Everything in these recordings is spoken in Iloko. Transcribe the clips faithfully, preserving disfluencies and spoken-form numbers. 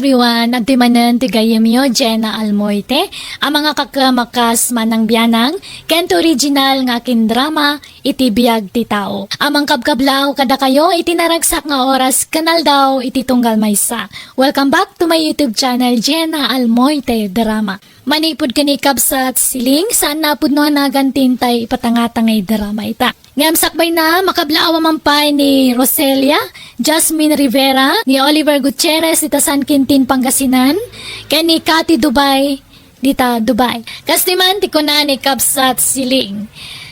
Everyone, adtoy manen ti gayyemyo, Jenna Almoite, a mangakakamakas manang bianang, ken ti original nga akin drama, iti biag ti tao. A mangkabkablaw kadakayo iti naragsak nga oras ken aldaw iti tunggal maysa. Welcome back to my YouTube channel, Jenna Almoite Drama. Manipud ken ni Kabsat Siling, saan na pudno a nagan ti intay ipatangtangay drama ita. Ngem sakbayna, makablaaw a mampay ni Roselia, Jasmine Rivera, ni Oliver Gutierrez, dita San Quintin, Pangasinan, ken ni Cathy Dubai, dita Dubai. Kas ti man ti kuna ni Kabsat Siling,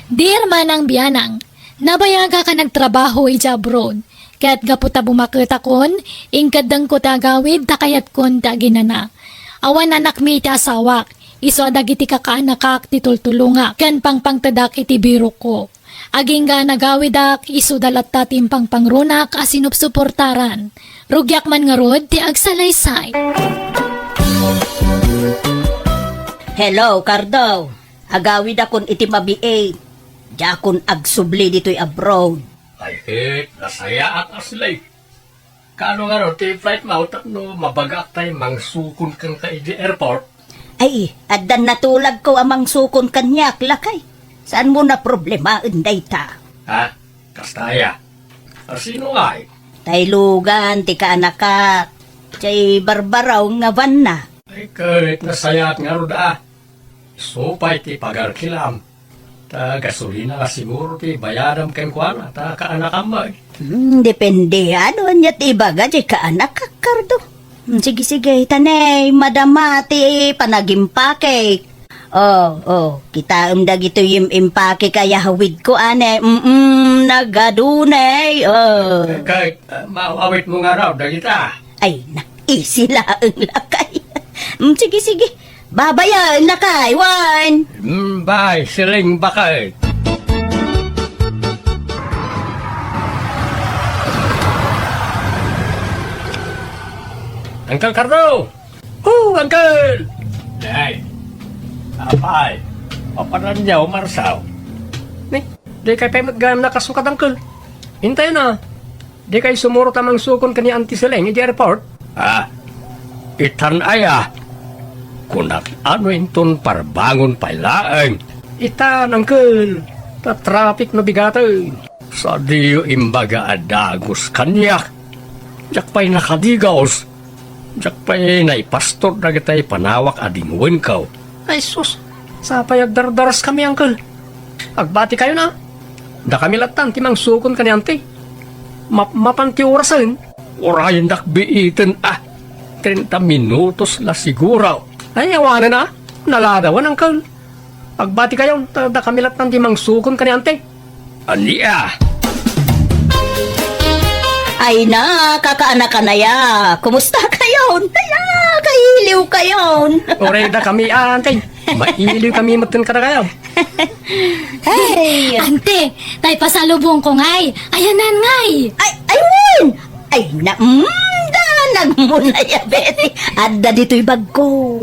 Dear Manang Bianang, nabayagak a nagtrabaho idiay abroad, ket gapu ta bumaketakon, inkeddengko ti agawid ta kayatkon ti aginana. Awan anakmi ti asawak, isu a dagiti kakaanakak ti tultulongak ken pangpangtedak iti birokko. Agingga a nagawidak, isuda latta ti impangpangrunak a sinupsuportaran. Rugiak man ngarud ti agsalaysay. Hello, Cardo. Agawidakon iti mabiit. Diakon agsubli ditoy abroad. Ay, ket nasayaat a silay. Kaano ngarud ti flight mo tapno mabagak tay mangsukon kenka idiay airport? Ay, addan natulagko a mangsukon kaniak, lakay. Saanmo a problemaen dayta? Ha? Kasta aya? A sino ngay? Tay Logan ti kaanakak. Diay barbaraw nga vanna. Ay, ket nasayaat ngarud a. Isu pay ti pagarkilam. Ta gasolina la siguro ti bayadam kenkuana, ta kaanakam met. Hmm, depende. Ania ti ibaga diay kaanakak, Cardo? Hmm, sige, sige. Ta ne, madama ti panagimpake. Oh, oh. Kitaem dagitoy im-impake a yahawidko, ane. Mm, nagadu ne. Oh. Ket, ah, maawawitmo ngarud dagita. Ay, na, easy laeng, lakay. Mm, sige, sige. Babayaen, lakay, wen. Mm, bye, Siling Bakay. Uncle Cardo! Oh, Uncle! Ay, apay, papananyaw, Marsaw. Ni, dikay pay met gayam nakasungkad, Uncle. Intayon a. Dikay sumurot a mangsukon ken ni Auntie Seleng idiay airport? Ah, itan aya. Kunak, ano inton parbangon pay laeng? Itan, Uncle. Ta traffic no bigaten. Sadiyo imbaga a dagus kaniak. Diak pay nakadigus. Diak pay naipastor dagitay panawak a dingwenko. Ay sus, sapay agdardaras kami, Uncle. Agbati kayo na. Dakami lattan ti mangsukon ken ni Auntie. Map-, mapan ti orasen. Urayendak biiten a. Treinta minutos la siguro. Ay, awanen a. Naladawan, Uncle. Agbati kayo, ta dakami lattan ti mangsukon ken ni Auntie. Ania? Ay na, kakaanakan aya. Kumusta kayon? Aya, kailiw kayon. Uray dakami, Auntie. Mailiw kami metten kadakayo. Ay. Auntie, tay pasalubongko ngay. Ayanan ngay. Ay, ay, wen. Ay, na, mm, danag mo na ya, Betty. Adda ditoy bagko.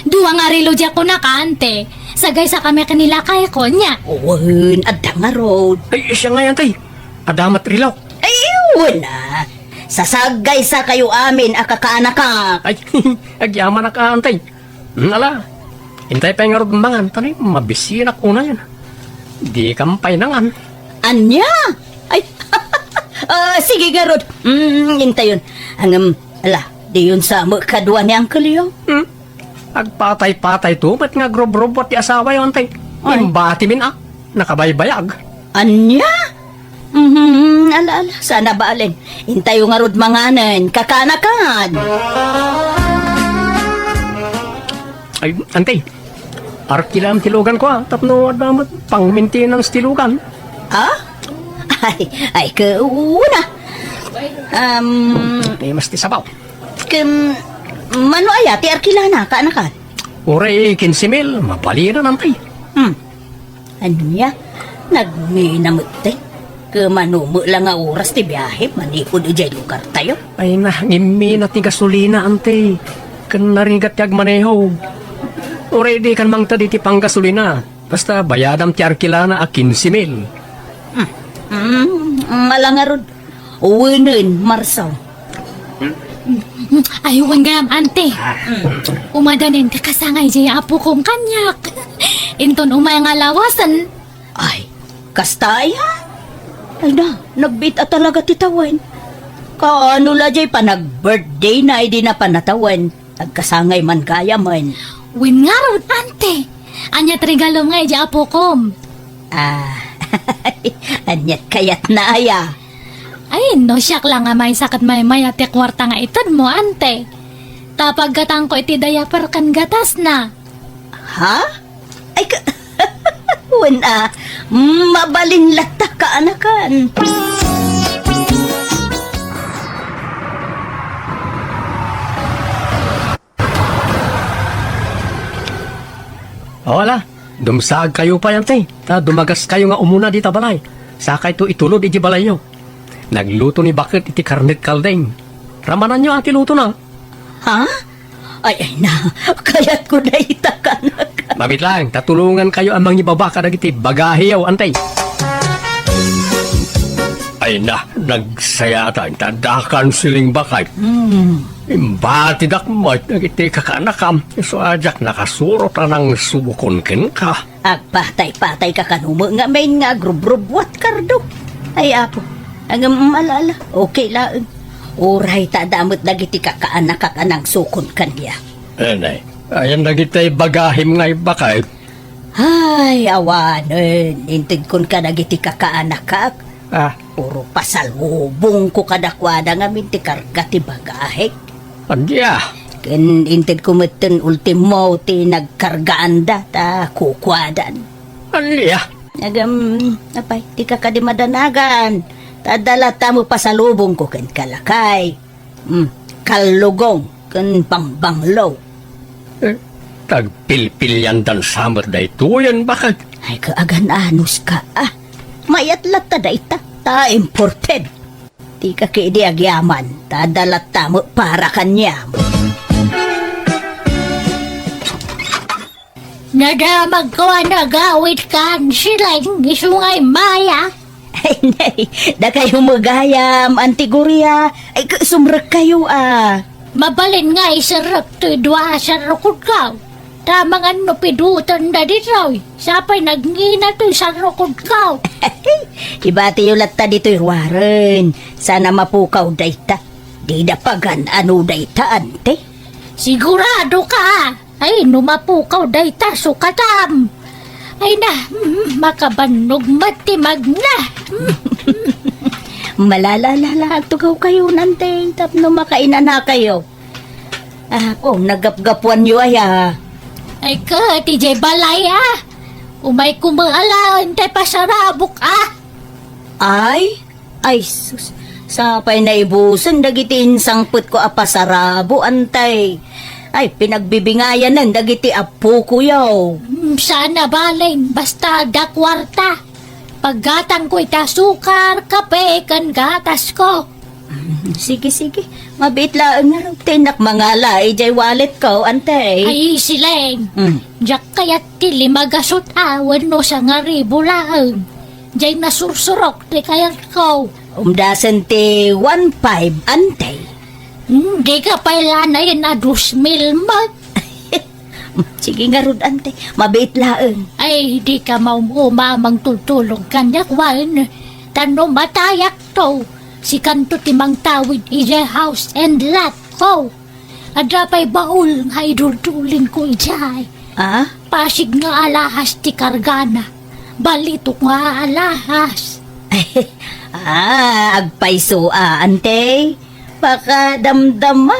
Dua nga relo diak kunaka, Auntie. Sagaysakami ken ni lakayko, ania? Wen, adda ngarud. Ay, siya nga, Auntie. Adda met relo. Ay, wen a. Sasagaysa kayo amin a kakaanakak. Ay, agyamanak, Auntie. Ala, intay pay ngarud mangan, ta ni, mabisinak unayen. Dikam pay nangan. Ania? Ay, ah, sige ngarud. Mm, intayon. Ngem, ala, diyon sa met kadua ni Uncle yo. Hmm? Agpatay-patayto met nga agrubrubbuat ti asawayo, Auntie. Ay. Imbatimin a, nakabaybayag. Ania? Mhm, ala, ala, saan a balen. Intayo ngarud manganen, kakaanakan. Ay, Auntie, arkilam ti luganko a, tapno adda met pang-maintenance ti lugan. Ah? Ay, ay, kauna. Um, Ay, mas ti sabaw. Ken, mano aya ti arkilana, kaanakan? Uray kinse mil, mabalinan, Auntie. Hmm. Ania? Nagmina metten? Ket mano met la nga oras ti biahe manipud idiay lugartayo? Ay na, ngimmina ti gasolina, Auntie. Ken narigat ti agmaneho. Uray dikan mangted iti panggasolina. Basta bayadam ti arkilana a kinse mil. Hmm. Hmm, ala ngarud. Wenen, Marsaw. Ay, wen gayam, ante. Umadanen ti kasangay jay apokom kaniak. Inton umay nga lawasen. Ay, kasta aya? Ay na, nagbiit a talaga ti tawen. Kaano la jay panag-birthday na idi napan a tawen? Agkasangay man gayamen. Wen ngarud, ante. Ania ti regalom nga idi apokom? Ah, aniat kayatna aya? Ay, no siak la nga maysa ket maymayat ti kuarta nga itedmo, ante. Ta paggatangko iti diaper ken gatasna. Ha? Ay, ka-, wen a, mabalin latta kaanakan. O, ala, dumsaagkayo pay, ante, ta dumagaskayo nga umuna dita balay. Sakayto itulod iti balayyo. Nagluto ni Baket iti karnet kalding. Ramananyo a ti lutona. Ha? Ay, ay na, kayatko dayta kanak. Mabiit lang, ta tulongankayo a mangibaba kadagiti bagahiyo, ante. Ay na, nagsayaatan, ta adda kansiling Baket. Hmm. Imbatidak met dagiti kakaanakam, isu a diak nakasurot a nangsubokon kenka. Agpatay-patayka kano met ngamin nga agrubrubbuat, Kardo. Ay, Apo, ngem ala-ala, okay laeng. Uray ta adda met dagiti kakaanakak a nangsukon kaniak. Anay, ayan dagiti bagahim nga ibakay. Ay, awanen, intedkon kadagiti kakaanakak. Ah. Puro pasalubongko kadakuada ngamin ti karga ti bagahek. Ania? Ken intedko metten ultimo ti nagkargaanda ta kukuadan. Ania? Ngem, apay, dika kadi madanagan. Ta adda latta met pasalubongko kenka, lakay. Hmm, kallugong ken bangbanglo. Eh, tagpilpiliandan sa met daytoyen, Baket. Ay, kaagan-anos ka, ah. Mayat latta dayta, ta imported. Dika ketdi agyaman, ta adda latta met para kaniam. Nadamagko a nagawidkan, Sileng, isu nga immay. Ay, nay, dakayo met gayam, Auntie Gloria. Ay, k-, sumrekkayo, ah. Mabalin nga iserrek toy dua a sarrukodko. Ta mangan no pidutenda ditoy, sapay nagngina toy sarrukodko. Ibatiyo latta ditoy ruaren, saan a mapukaw dayta. Dida pagan-ano dayta, ante? Sigurado ka? Ay, no mapukaw dayta, sukatam. Ay na, mm, makabannog met ti magna. Malala-lala, agtugawkayo, ante, tapno makainanakayo. Ah, oh, naggapgapuanyo aya. Ay, ket, idiay balay, ah. Umayko met alaen ti pasarabok, ah. Ay, ay, sus. Sapay naibusen dagiti insangpetko a pasarabo, ante. Ay, pinagbibingayanen dagiti appokoyo. Mm, saan a bale, basta adda kuarta. Paggatangko iti asukar, kape, ken gatasko. Mm, sige, sige. Mabiit laeng ngarud ti innak mangala idiay walletko, ante. Ay, Sileng. Mm. Diak kayat ti lima gasut a wenno sangaribu laeng. Diay nasursurok ti kayatko. Umdasen ti one five, ante. Hmm, dika pay la nayen a dos mil met. Sige ngarud, ante. Mabiit laeng. Ay, dika maum-uma a mangtultulong kaniak wen. Ta no matayakto, sikanto ti mangtawid idiay house and lot ko. Adda pay baul nga iduldulinko idiay. Ah? Pasig nga alahas ti kargana. Balitok nga alahas. Ah, agpayso a, ante. Pakadamdama,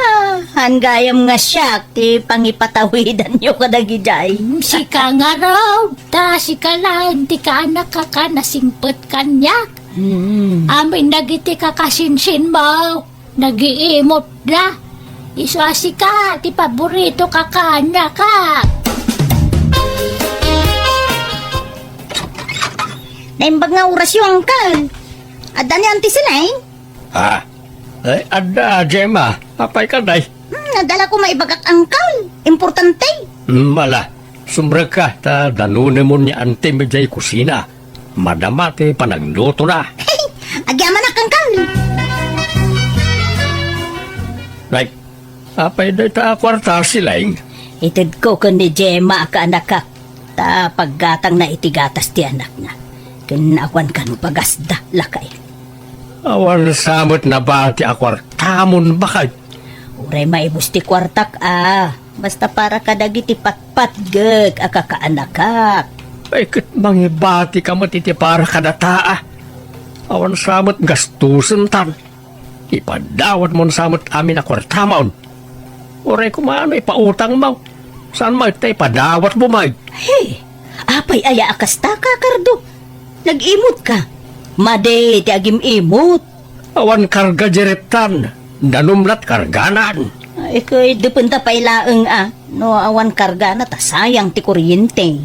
han gayam nga siak ti pangipatawidanyo kadagidiay. Hmm, sika ngarud, ta sika laeng ti kaanakak a nasingpet kaniak. Hmm. Amin dagiti kakasinsinmo, nagiimotda. Isu a sika ti paborito a kaanakak. Naimbag nga orasyo, Uncle. Adda ni Auntie Sileng? Ha? Ay, adda, Gemma. Apay kadi? Hmm, adda la ko maibagak, Uncle. Importante. Hmm, ala. Sumrekka, ta danunemon ni Auntie idiay kusina. Madama ti panaglutona. Agyamanak, Uncle. Nay, Apay dayta a kuarta, Siling? Itedko ken ni Gemma a kaanakak, ta paggatangna iti gatas ti anakna. Ken awan kano pagasda, lakay. Awan sa met nabati a kuartamon, baket. Uray maibus ti kuartak a, basta para kadagiti patpatgek a kakaanakak. Ay, ket mangibatika met iti para kadata a. Awan sa met gastusentan. Ipadawatmon sa met amin a kuartamon. Uray koma no ipautangmo. Saan met ta ipadawatmo met? He, apay aya a kasta, Kakardo? Nag-imut ka. Madi ti agim-imut. Awan karga di reptan. Danum lat karganan. Ay, ket dependa pay laeng a. No awan kargana ta sayang ti kuryente.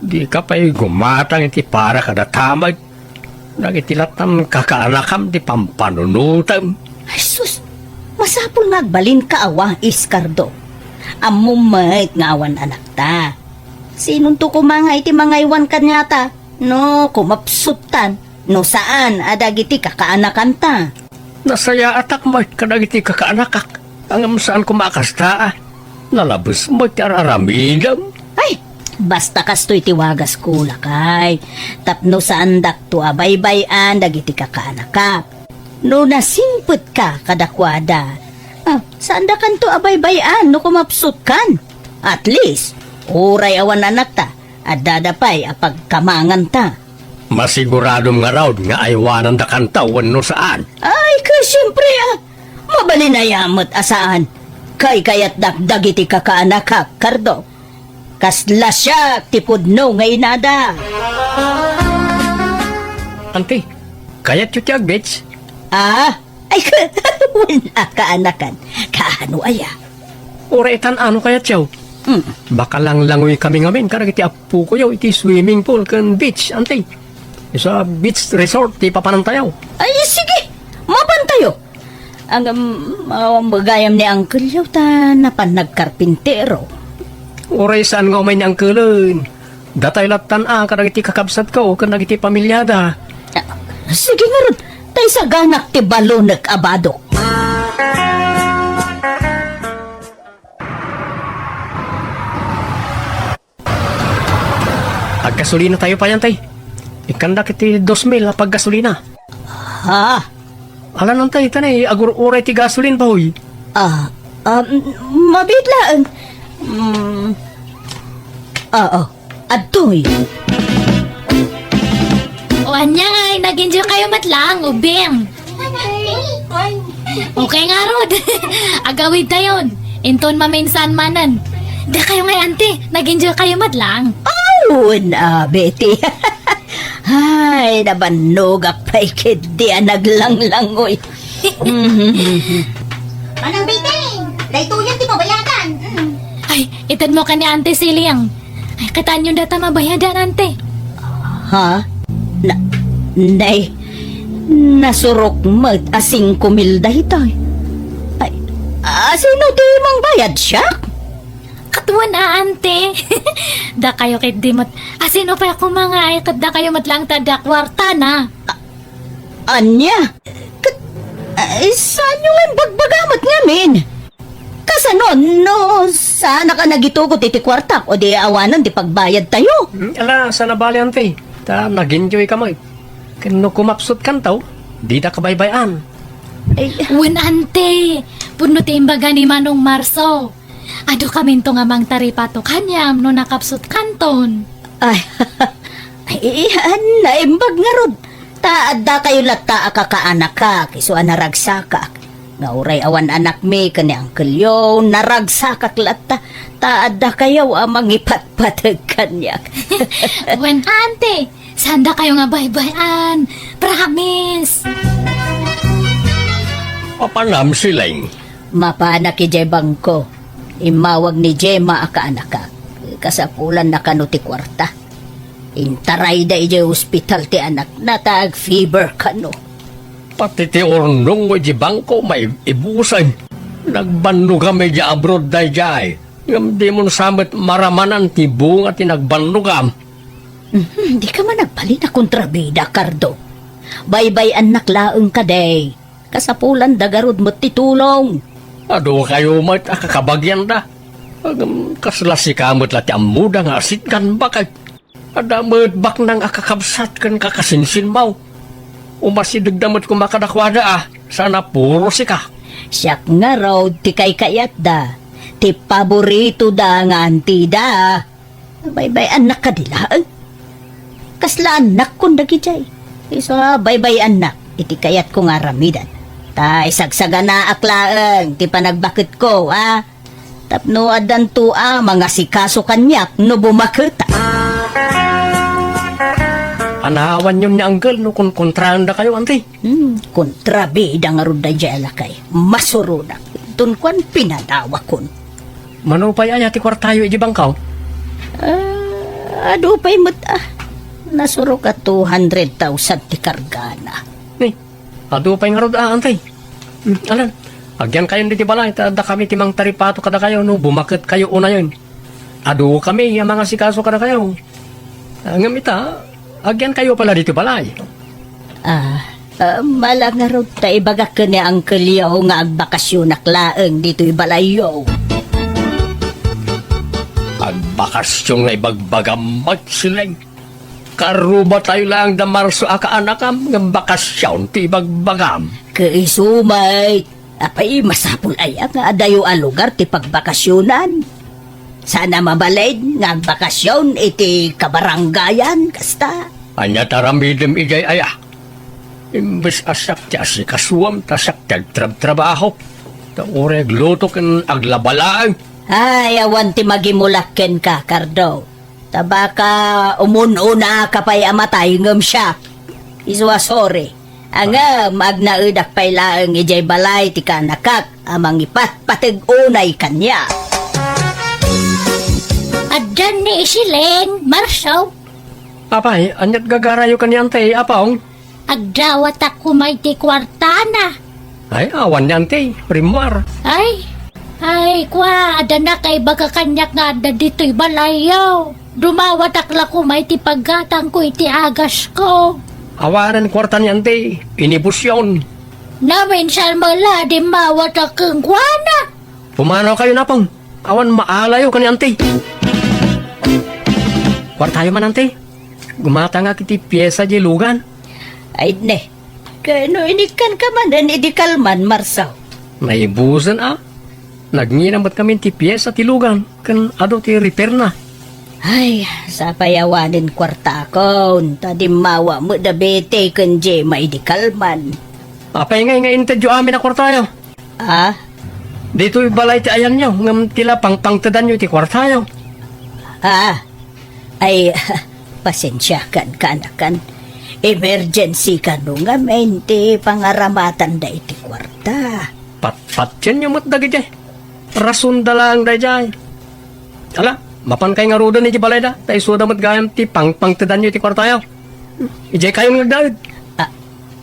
Dika pay gumatang iti para kadata met. Dagiti lattan kakaanakam ti pampanunotem. Ay, sus! Masapul nga agbalinka a wais, Kardo. Ammom met nga awan anakta. Sinonto koma nga iti mangaywan kaniata no kumapsuttan, no saan a dagiti kakaanakanta? Nasayaatak met kadagiti kakaanakak, ngem saan koma a kasta a. Nalabes met ti ar-aramidem. Ay, basta kastoy ti wagas, lakay. Tapno saandakto a baybay-an dagiti kakaanakak. No nasingpetka kadakuada, ah, saandakanto a baybay-an no kumapsutkan. At least, uray awan anakta, addada pay a pagkamanganta. Masiguradom ngarud nga aywanandakanta wenno saan? Ay, ket siempre, ah. Mabalin aya met a saan. Kaykayatdak dagiti kakaanakak, Kardo. Kasla siak ti pudno nga inada. Auntie, kayatyo ti ag-beach? Ah? Ay, wen a kaanakan. Kaano aya? Uray tan-aw no kayatyo. Mm. Makalanglangoy kami ngamin kadagiti appokoyo iti swimming pool ken beach, Auntie. Isu a beach resort ti papanantayo. Ay, sige. Mapantayo. Ngem, awan gayam ni Uncle Leo ta napan nagkarpintero. Uray saan nga umay ni Uncle Leo. Datay lattan a kadagiti kakabsatko ken dagiti pamiliada. Ah, sige ngarud, ta isaganak ti balonek a badok. Aggasolinatayo pay, Auntie. Ikkandak iti dos mil a paggasolina. Ha? Alan, Auntie, ta nay agur-uray ti gasolin, bahoy. Ah, ah, m-, mabiit laeng. Mm. Ah, ah. Adtoy. O, ania ngay, nag-enjoy kayo met laeng, ubing? Okay ngarud. Agawid tayon. Inton maminsan manen. Dakayo ngay, Auntie, nag-enjoy kayo met laeng? Awan a, Betty. Ay, nabannogak pay ketdi a naglanglangoy. Manang Betty, daytoyen ti pabayadan. Mm. Ay, itedmo ken ni Auntie Siling. Ay, kitaenyo data mabayadan, Auntie. Ha? Na, nay, nasurok met a singko mil daytoy. Ay, a, sino ti mangbayad, siak? Ket wen a, Auntie. Dakayo ketdi met. A, sino pay a kumangay, ket dakayo met laeng ti adda kuartana. Ania? Ket, ay, saanyo nga imbagbaga met ngamin? Kasano no saanak a nagitugot iti kuartak, o di awanen ti pagbayadtayo? Hmm, ala, saan a bale, Auntie. Ta nag-enjoy ka met. Ken no kumapsutkanto, dida kabaybay-an. Ay. Wen, Auntie. Pudno ti imbaga ni Manong Marso. Adu kaminto nga mangtaripato kaniam no nakapsutkanton. Ay, ay, naimbag ngarud. Ta adda kayo latta a kakaanakak, isu a naragsakak. Nga uray awan anakmi ken ni Uncle Yo, naragsakak latta. Ta adda kayo a mangipatpateg kaniak. Wen, Auntie, saan dakayo nga baybay-an. Promise. Mapanam, Siling. Mapanak idiay bangko. Immawag ni Gemma a kaanakak. Kasapulanna kano ti kuarta. Intarayda idiay ospital ti anakna ta ag-fever kano. Pati ti urnongmo idiay bangko, maibusen. Nagbannogam idiay abroad daydiay. Ngem dimon sa met maramanan ti bunga ti nagbannogam. Mhm, dika man agbalin a kontrabida, Cardo. Baybay-annak laeng kadi. Kasapulanda garud met ti tulong. Adu kayo met a kakabagianda. Ngem kasla sika met la ti ammoda nga asitgan baket. Adda met baknang a kakabsat ken kakasinsinmaw. Umasidegda met koma kadakuada a, saan a puro sika. Siak ngarud ti kaykayatda, ti paboritoda nga antida. Baybay-annak kadi laeng? Kasla annakkon dagijay. Isu a baybay-annak iti kayatko nga aramidan. Ta isagsaganaak laeng ti panagbaketko, a? Tapno addanto a mangasikaso kaniak no bumaketak. Anawanyon ni Angkel no kunkontraendakayo, anti? Hmm, kontrabida ngarud daydiay a lakay. Masuronak. Inton kuan, pinanawakon. Mano pay aya ti kuartayo iti bangkaw? Ah, adu pay met, ah. Nasurok a two hundred thousand ti kargana. Ni, adu pay ngarud, ah, anti? Hmm, alan, agyankayon ditoy balay, ta adda kami ti mangtaripato kadakayo no bumaketkayo unayen. Adu kami a mangasikaso kadakayo. Ah, ngem ita, agyankayo pay la ditoy balay. Ah, ah, mala ngarud ta ibagak ken ni Uncle Yo nga agbakasyonak laeng ditoy balayyo. Agbakasyon nga ibagbagam, Mark Sileng. Karubatayo laeng da Marso a kaanakam, ngem bakasyon ti ibagbagam. Kaisu met, apay masapul aya nga adayo a lugar ti pagbakasyonan? Saan a mabalin nga agbakasyon iti kabarangayan, kasta? Ania ti aramidem idiay aya? Imbes a siak ti asikasuam, ta siak ti agtrabtrabaho. Ta uray agluto ken aglaba laeng. Ay, awan ti magimulak kenka, Cardo. Ta baka umun-unaka pay a matay ngem siak. Isu a sorry. Ngem agnaedak pay laeng idiay balay ti kaanakak a mangipatpateg unay kaniak. Addan ni Isileng, Marso. Apay, aniat gagarayo ken ni Antay, Apong? Agdawatak koma iti kuartana. Ay, awan ni Antay, rimmuar. Ay, ay, kua, adda nakaibaga kaniak nga adda ditoy balayyo. Dumawatak la koma iti paggatangko iti agasko. Awanen kuarta ni Antay, inibusyon. Naminsan met la, dimmawatak kenkuana. Pumanaw kayo, Apong. Awan maalayo ken ni Antay. Kuartayo man, Antay. Gumatangak iti piesa diay lugan. Ay, ne. Ken no inikkanka manen idi kalman, Marso? Naibusen a. Nagngina met kami ti piesa ti lugan ken adu ti repairna. Ay, sapay awanen kuartakon, ta dimmawa met da Betty ken Gemma idi kalman. Apay ngay nga intedyo amin a kuartayo? Ah? Ditoy balay ti ayanyo, ngem ti la pangpangtedanyo iti kuartayo. Ah, ay, pasensiakan, kaanakan. Emergency kano ngamin ti pangaramatanda iti kuarta. Patpatienyo met dagiti. Rasonda laeng daydiay. Ala, mapankay ngaruden iti balayda, ta isuda met gayam ti pangpangtedanyo iti kuartayo. Idiay kayon nga agdaed. A-,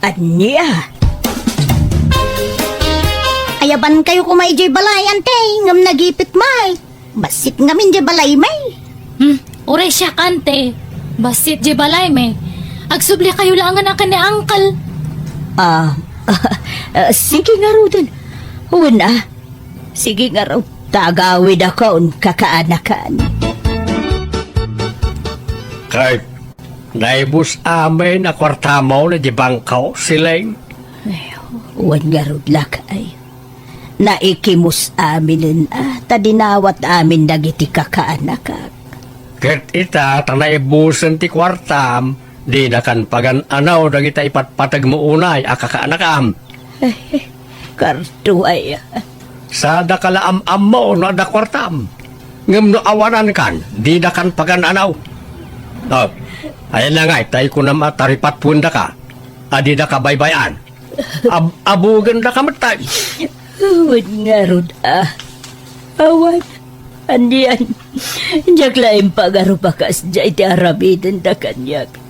ania? Ayabankayo koma idiay balay, Antay, ngem nagipit may. Bassit ngamin diay balaymi. Hmm, uray siak, Ante. Bassit diay balaymi. Agsubli kayo laengen a ken ni Uncle. Ah, ah, sige ngaruden. Wen a. Sige ngarud, ta agawidakon, kakaanakan. Ket naibus amin a kuartamo idi bangko, Sileng? Ay, wen ngarud, lakay. Naikimus aminen a, ta dinawat amin dagiti kakaanakak. Ket ita, ta naibusen ti kuartam, dinakan pagan-anaw dagita ipatpategmo unay a kakaanakam. Ay, Kardo aya. Sadaka la am-ammo no adda kuartam. Ngem no awanankan, didakan pagan-anaw. Oh, ayan na ngay, tay kunam a taripatpuendaka, a didaka baybay-an. Ab-, abugenda ka met tay. Wen ngarud a. Awan, anian, diak la impagarup a kasdiay ti aramidenda kaniak.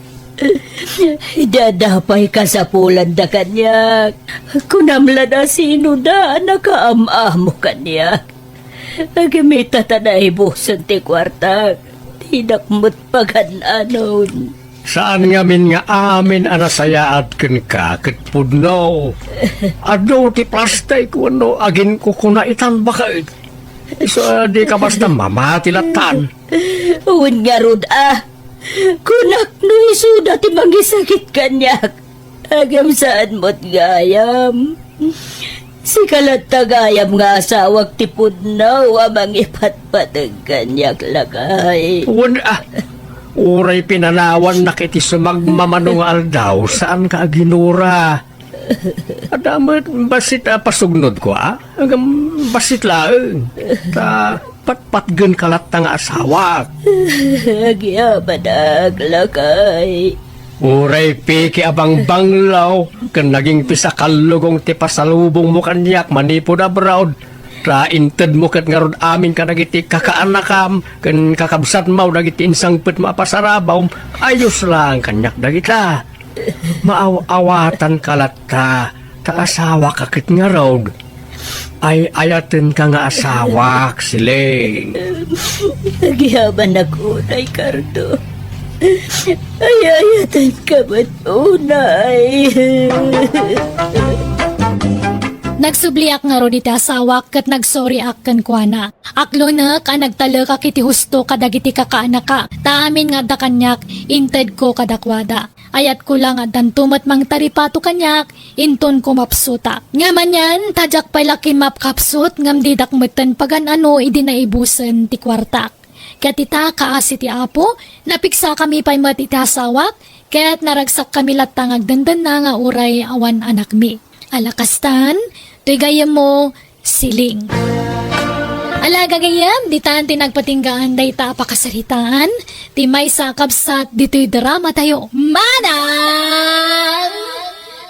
Dada pay kasapulanda kaniak. Kunam la da sino da a nakaam-amo kaniak. Agimita ta naibusen ti kuartak. Dinak met pagan-anon. Saan ngamin nga amin a nasayaat kenka ket pudno. Adu ti plastik wenno aginkukuna itan baket. Isu a dika basta mamati lattan. Wen ngarud a, kunak no isuda ti mangisakit kaniak. Agam saan met gayam. Sika latta gayam nga asawak ti pudno a mangipatpateg kaniak, lakay. Wen, ah, uray pinanawannak iti sumagmamano nga aldaw, saanka aginura. Adda met bassit a pasugnodko, a? Agam bassit laeng. Ta patpatgenka latta nga asawak. Agyamanak, lakay. Uray piki a bangbanglaw ken naging pisakallugong ti pasalubongmo kaniak manipud abroad, ta intedmo ket ngarud amin kadagiti kakaanakam ken kakabsatmo dagiti insangpetmo a pasarabawm, ayos laeng kaniak dagita. Maaw-awatanka latta, ta asawaka ket ngarud. Ay-ayatenka nga asawak, siling. Agyamanak unay, Cardo. Ay-ayatenka met unay. Nagsubliak ngarud iti asawak ket nagsoriak kenkuana. Aklonek a nagtalekak iti husto kadagiti kakaanaka, ta amin nga adda kaniak, intedko kadakuada. Ayatko la nga addanto met mangtaripato kaniak inton kumapsutak. Ngem anian, ta diak pay la kimmapkapsut ngem didak metten pagan-ano idi naibusen ti kuartak. Ket ita, kaasi ti Apo, napigsakami pay met iti asawak, ket naragsakkami latta nga agdendenna nga uray awan anakmi. Ala kastan, toy gayyemmo, siling. Ala, gagayyem, ditan ti nagpatinggaan dayta a pakasaritaan ti maysa a kabsat ditoy dramatayo. Manang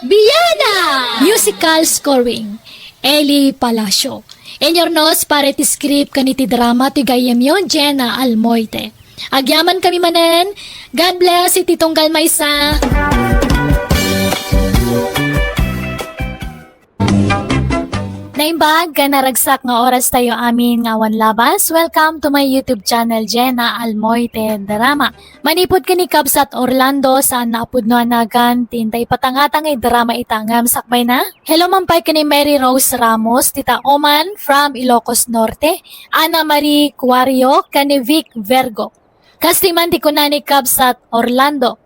Biana! Musical scoring, Eli Palacio. Inyurnos para iti script ken iti drama ti gayyemyo, Jenna Almoite. Agyamankami manen. God bless iti tunggal maysa. Naimbag ken naragsak nga oras tayo amin nga awan labas. Welcome to my YouTube channel, Jenna Almoite Drama. Manipud ken ni Kabsat Orlando, saan nga pudno a nagan ti inta ipatangtang nga drama ita ngem sakbayna. Hello man pay ken ni Mary Rose Ramos, ti tao man from Ilocos Norte, Ana Marie Cuario, ken ni Vic Vergo. Kastoy man ti kuna ni Kabsat Orlando,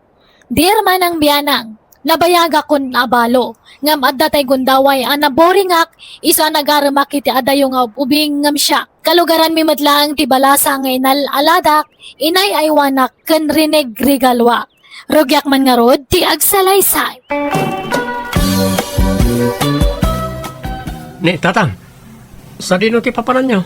"Dear Manang Bianang, nabayagakon a balo, ngem adda tay gundaway a naboringak isu a nagaremak iti adayo nga ub-ubing ngem siak. Kalugaranmi met laeng ti balasa nga inal-aladak, inay-aywanak, ken rinegregaluak. Rugiak man ngarud ti agsalaysay." Ni Tatang, sadino ti papananyo?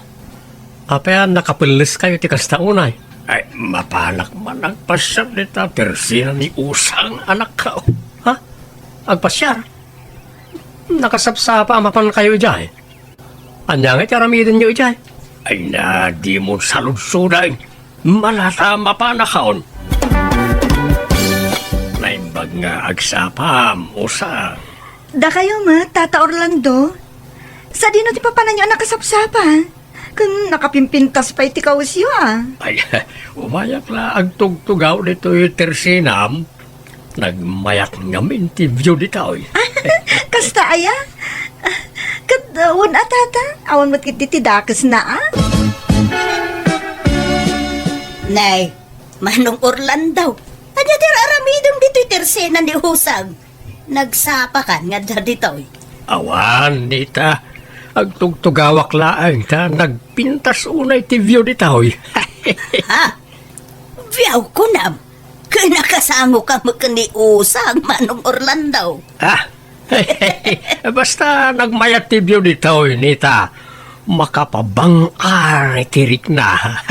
Apay a nakapelleskayo ti kasta unay? Ay, mapanak man agpasiar dita tersena ni Usang, anakko. Ha? Agpasiar? Nakasapsapa a mapankayo idiay? Ania ngay ti aramidenyo idiay? Ay na, dimon saludsoda. Malata mapanakon. Naimbag nga agsapam, Usang. Dakayo met, Tata Orlando? Sadino ti papananyo a nakasapsapa? Ken nakapimpintas pay ti kawesyo, a? Ay, umayak la agtugtugaw ditoy tersenam. Nagmayat ngamin ti view ditoy. Kasta aya? Ket, uh, wen a, Tata, awan met ketdi ti dakesna, a? Nay, Manong Orlando, ania ti ar-aramidem ditoy tersena ni Usang? Nagsapakan nga adda ditoy? Awan, Nita. Agtugtugawak laeng ta nagpintas unay ti view ditoy. Ha? View, kunam? Ken nakasangoka met ken ni Usang, Manong Orlando? Ah, basta nagmayat ti view ditoy, Nita. Makapabang-ar ti rikna.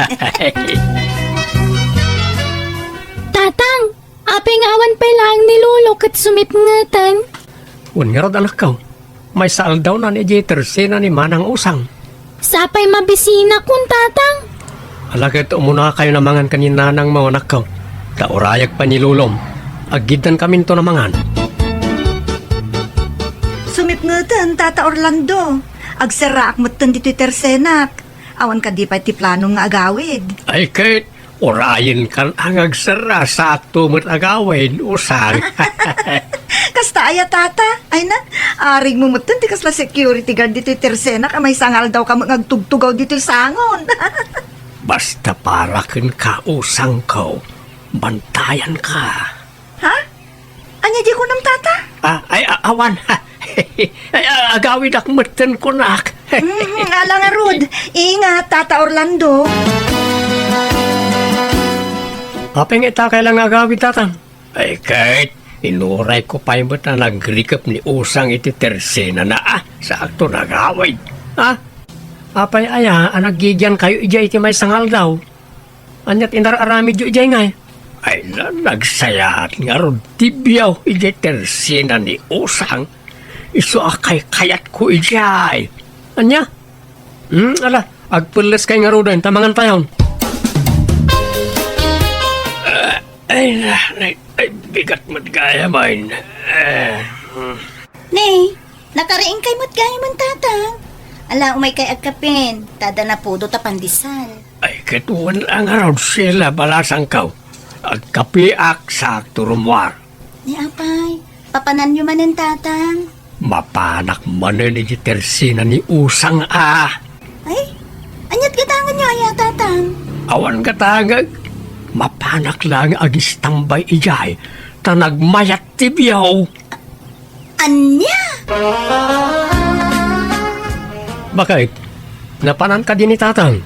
Tatang, apay nga awan pay laeng ni Lolo ket sumipngeten? Wen ngarud, anakko, maysa aldawna idiay tersena ni Manang Usang. Sapay mabisinakon, Tatang. Ala ket umunakayon a mangan ken ni nanangmo, anakko, ta urayek pay ni Lolom. Aggiddankaminton a mangan. Sumipngeten, Tata Orlando. Agserraak metten ditoy tersenak. Awan kadi pay ti planom nga agawid? Ay ket, Urayenkan a nga agserra, saakto met a gawid, Usang. Kasta aya, Tata? Ay na, arigmo metten ti kasla security guard ditoy tersenak a maysa nga aldaw ka met nga agtugtugaw ditoy sangon. Basta para kenka, Usangko, bantayanka. Ha? Ania diay kunam, Tata? Ah, ay, a-, awan. Ay, a-, agawidak metten kunak. Mhm, ala ngarud. Ingat, Tata Orlando. Apay nga ita kayat la nga agawid, Tata? Ay, ket inurayko pay met a nagrikep ni Usang iti tersenana, a, saakto a gawid. Ha? Apay aya a naggigiankayo idiay iti maysa nga aldaw? Ania ti inar-aramidyo idiay ngay? Ay na, nagsayaat ngarud ti biyaw idiay tersena ni Usang. Isu a kaykayatko idiay. Ania? Hmm, ala, agpelleskay ngaruden ta mangantayon. Ah, ay na, ay, ay, bigat met gayam. Eh, hmm. Ne, nakariingkay met gayam, Tatang. Ala, umaykay agkapen, ta adda napudot a pandesal. Ay, ket wen a ngarud, Sheila, balasangko. Agkapeak, saakto rummuar. Ni apay, papananyo manen, Tatang? Mapanak manen iti tersena ni Usang a. Ay, aniat gatangenyo aya, Tatang? Awan gatangek. Mapanak laeng agistambay idiay, ta nagmayat ti biyaw. Ania? Bakit? Napanan kadi ni Tatang?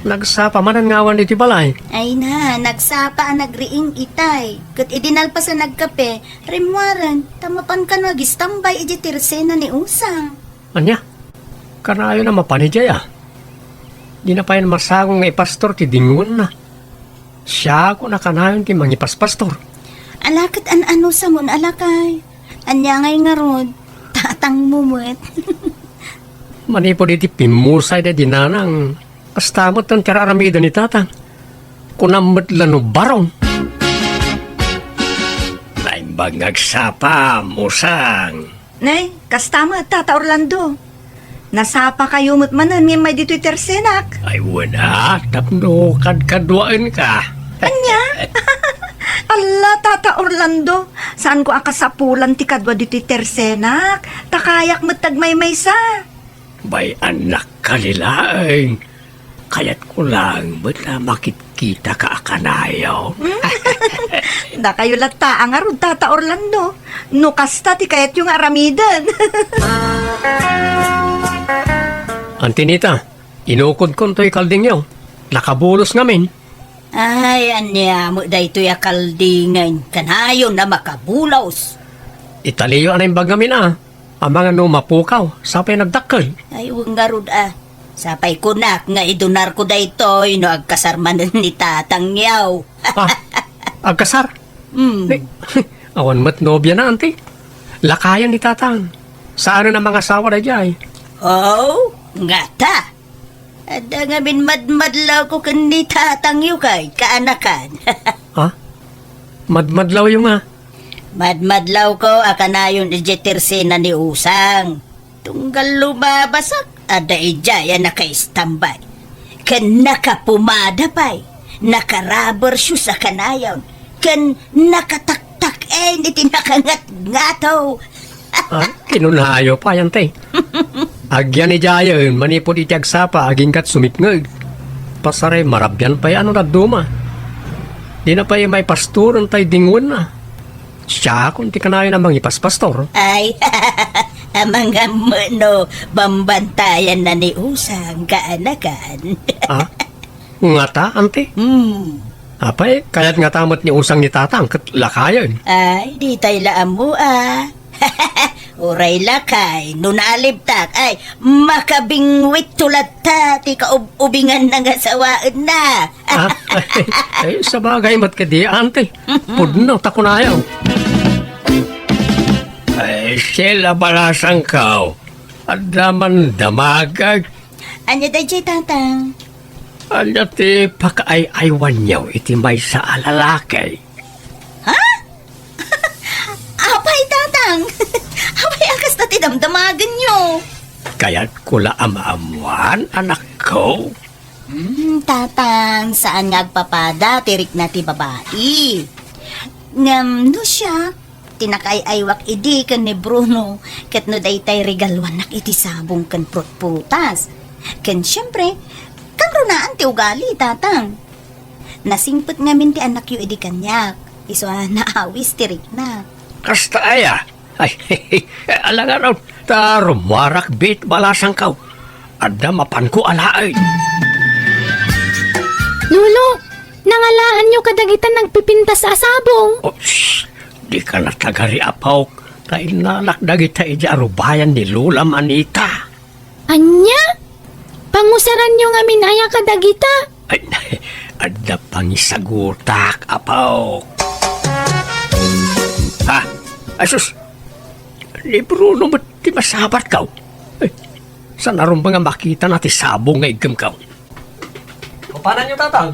Nagsapa manen nga awan iti balay. Ay na, nagsapa a nagriing itay. Ket idi nalpas a nagkape, rimmuaren, ta mapan kano agistambay iti tersena ni Usang. Ania? Kanayon a mapan idiay a? Dina pay masango nga ipastor ti dingoenna. Siakon a kanayon ti mangipaspastor. Ala ket an-ano sa mon a lakay. Ania ngay ngarud, tatangmo met. Manipud iti pimmusay daydi nanang, kasta met ti ar-aramiden ni tatang. Kunam met la no barong. Naimbag nga agsapa, Usang. Nay, kasta met, Tata Orlando. Nasapakayo met manen nga immay ditoy tersenak. Ay, wen a, tapno kadkaduaenka. Ania? Alla, Tata Orlando, saanko a kasapulan ti kadua ditoy tersenak. Ta kayak met ti agmaymaysa. Bay, annak, kalilaeng. Kayatko laeng met a makitkitaka a kanayon. Dakayo latta a ngarud, Tata Orlando. No kasta ti kayatyo nga aramiden. Anti Nita, inukodkon toy kaldingyo. Nakabulos ngamin. Ay, ania met daytoy a kaldingen? Kanayon a makabulos. Italiyo a naimbag ngamin a. Amangan no mapukaw, sapay nagdakkel. Ay, wen ngarud a. Sapay kunak nga idunarko daytoy no agkasar manen ni tatangyo. Ah, agkasar? Hmm. Ni, awan met nobiana, anti. Lakayen ni tatang. Saanen a mangasawa daydiay. Oh, ngata. Adda ngamin madmadlawko ken ni tatangyo kay kaanakan. Ha? Madmadlawyo nga? Madmadlawko a kanayon idiay tersena ni Usang. Tunggal lumabasak, adda idiay a nakaistambay. Ken nakapumada pay, naka-rubber shoes a kanayon, ken nakataktak-en iti nakangatngato. Ah, kinunayo pay, anti. Agyan idiayen manipud iti agsapa agingga't sumipngeg. Pasaray marabian pay a no dadduma. Dina pay maipastoren tay dingoenna. Siakon ti kanayon a mangipaspastor. Ay, amangan met no bambantayanna ni Usang kaanakan. Ah? Ngata, anti? Hmm. Apay, kayat ngata met ni Usang ni tatang ket lakayen. Ay, ditay la ammo a. Uray lakay, no naalibtak, ay, makabingwitto latta ti kaub-ubinganna nga sawaenna. Ah, ay, sabagay met kadi, anti. Pudno ta kunayo. Ay, Sheila, balasangko. Adda man damagek. Ania daydiay, Tatang? Ania ti pakaay-aywanyo iti maysa a lalaki? Ha? Apay, Tatang? Apay a kasta ti damdamagenyo? Kayatko la a maammuan, anakko. Hmm, Tatang, saan nga agpapada ti rikna ti babai. Ngem no siak, ti nakaay-aywak idi ken ni Bruno, ket no daytay regaluannak iti sabong ken prutprutas. Ken siempre, kangrunaan ti ugali, Tatang. Nasingpet ngamin ti annakyo idi kaniak, isu a naawis ti rikna. Kasta aya? Ay, ala ngarud, ta rummuarak bit balasangko. Adda mapanko a laeng. Lolo, nangalaanyo kadagita nagpipintas a sabong? Oh, shh! Dika natagari, apok, ta innalak dagita idiay arubayan ni Lola Manita. Ania? Pangusaranyo ngamin aya kadagita? Ay, adda pangisagutak, apok. Ha? Ay, sus! Ni Bruno met ti masabatko. Ay, saan a rumbeng a makitana ti sabong nga iggem ko? Mapananyo, Tatang?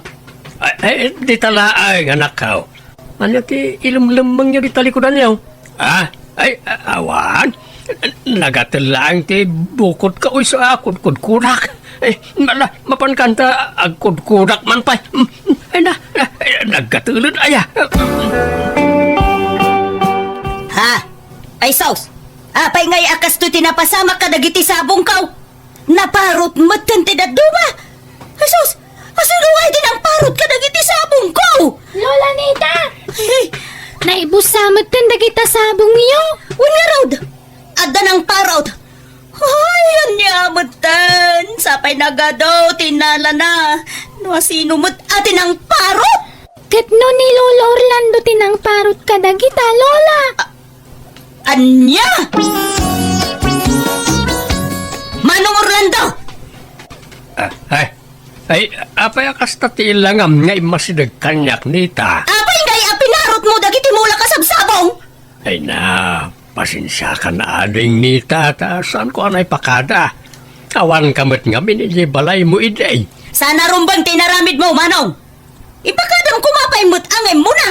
Ay, ay, dita laeng, anakko. Ania ti ilemlemmengyo dita likudanyo? Ah, ay, a-, awan. Nagatel laeng ti bukodko isu a kudkudkudak. Eh, ala, mapan kanta agkudkudak man pay. Mm, ay na, na, ay, naggatelen aya. Ha? Ay, sus! Apay ngay a kastoy ti napasamak kadagiti sabongko? Naparot metten ti dadduma. Asus! Asino ngay ti nangparot kadagiti sabongko? Lola Nita! Ay, naibussa metten dagita sabongyo. Wen ngarud, adda nangparot. Ay, ania metten? Sapay nagadu ti nalana. No asino met a ti nangparot? Ket no ni Lolo Orlando ti nangparot kadagita, Lola? Ania? Manong Orlando! Ah, ay, ay, apay a kasta ti ilangam nga immasideg kaniak, Nita? Apay ngay a pinarotmo dagiti mula kasabsabong? Ay na, pasensiakan ading, Nita, ta saanko a naipakada. Awanka met ngamin idiay balaymo idi. Saan a rumbeng ti inaramidmo, Manong? Ipakadam koma pay met angaymo na.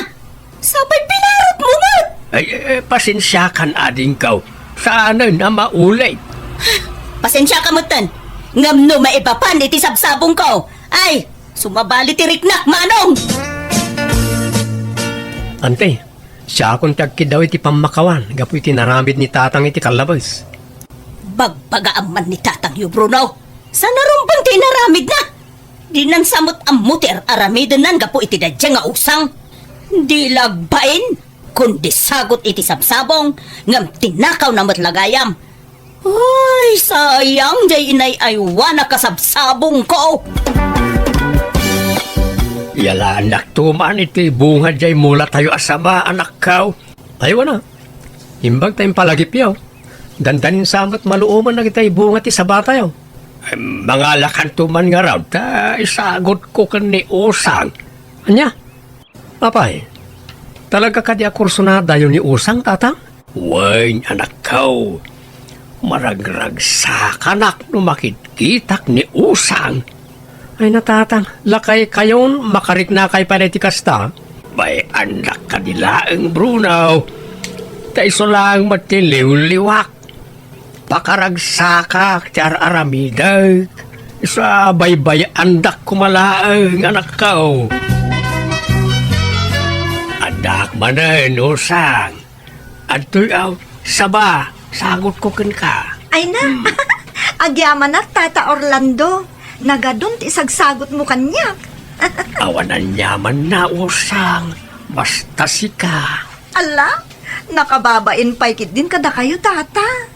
Sapay pinarotmo met. Ay, eh, pasensiakan adingko. Saanen a maulit. Pasensiaka metten. Ngem no maipapan iti sabsabongko, ay, sumabali ti riknak, Manong! Ante, siakon ti agkiddaw iti pammakawan gapu iti naramid ni Tatang iti kallabes. Bagbagaam man ni tatangyo, Bruno. Saan a rumbeng ti inaramidna? Dinan sa met ammo ti ar-aramidennan gapu iti daydiay nga usang. Di la agbain, kundi sagut iti sabsabong, ngem tinakawna met la gayam. Ay, sayang, diay inay-aywan a kasabsabongko. Yalaannakto man iti bunga diay mulatayo a saba, anakko. Ay, wana. Imbag ta impalagipyo. Dandanin sa met maluoman dagiti bunga ti sabatayo. Ay, mangalakanto man ngarud, ta isagutko ken ni Usang. Ania? Apay, talaga kadi a kursunadayo ni Usang, Tatang? Wen, anakko. Maragragsakanak no makitkitak ni Usang. Ay, natatang, lakaykayon, makariknakay pay iti kasta? Bay-annak kadi laeng, Bruno. Ta isu laeng met ti liwliwak. Pakaragsakak ti ar-aramidek. Isu a baybay-andak koma laeng, anakko. Addak manen, Usang. Adtoy, aw, saba, sagutko kenka. Ay na, hmm. Agyamanak, Tata Orlando. Nagadun ti isagsagutmo kaniak. Awan aniamanna, Usang. Basta sika. Ala, nakababain pay ketdin kadakayo, Tata.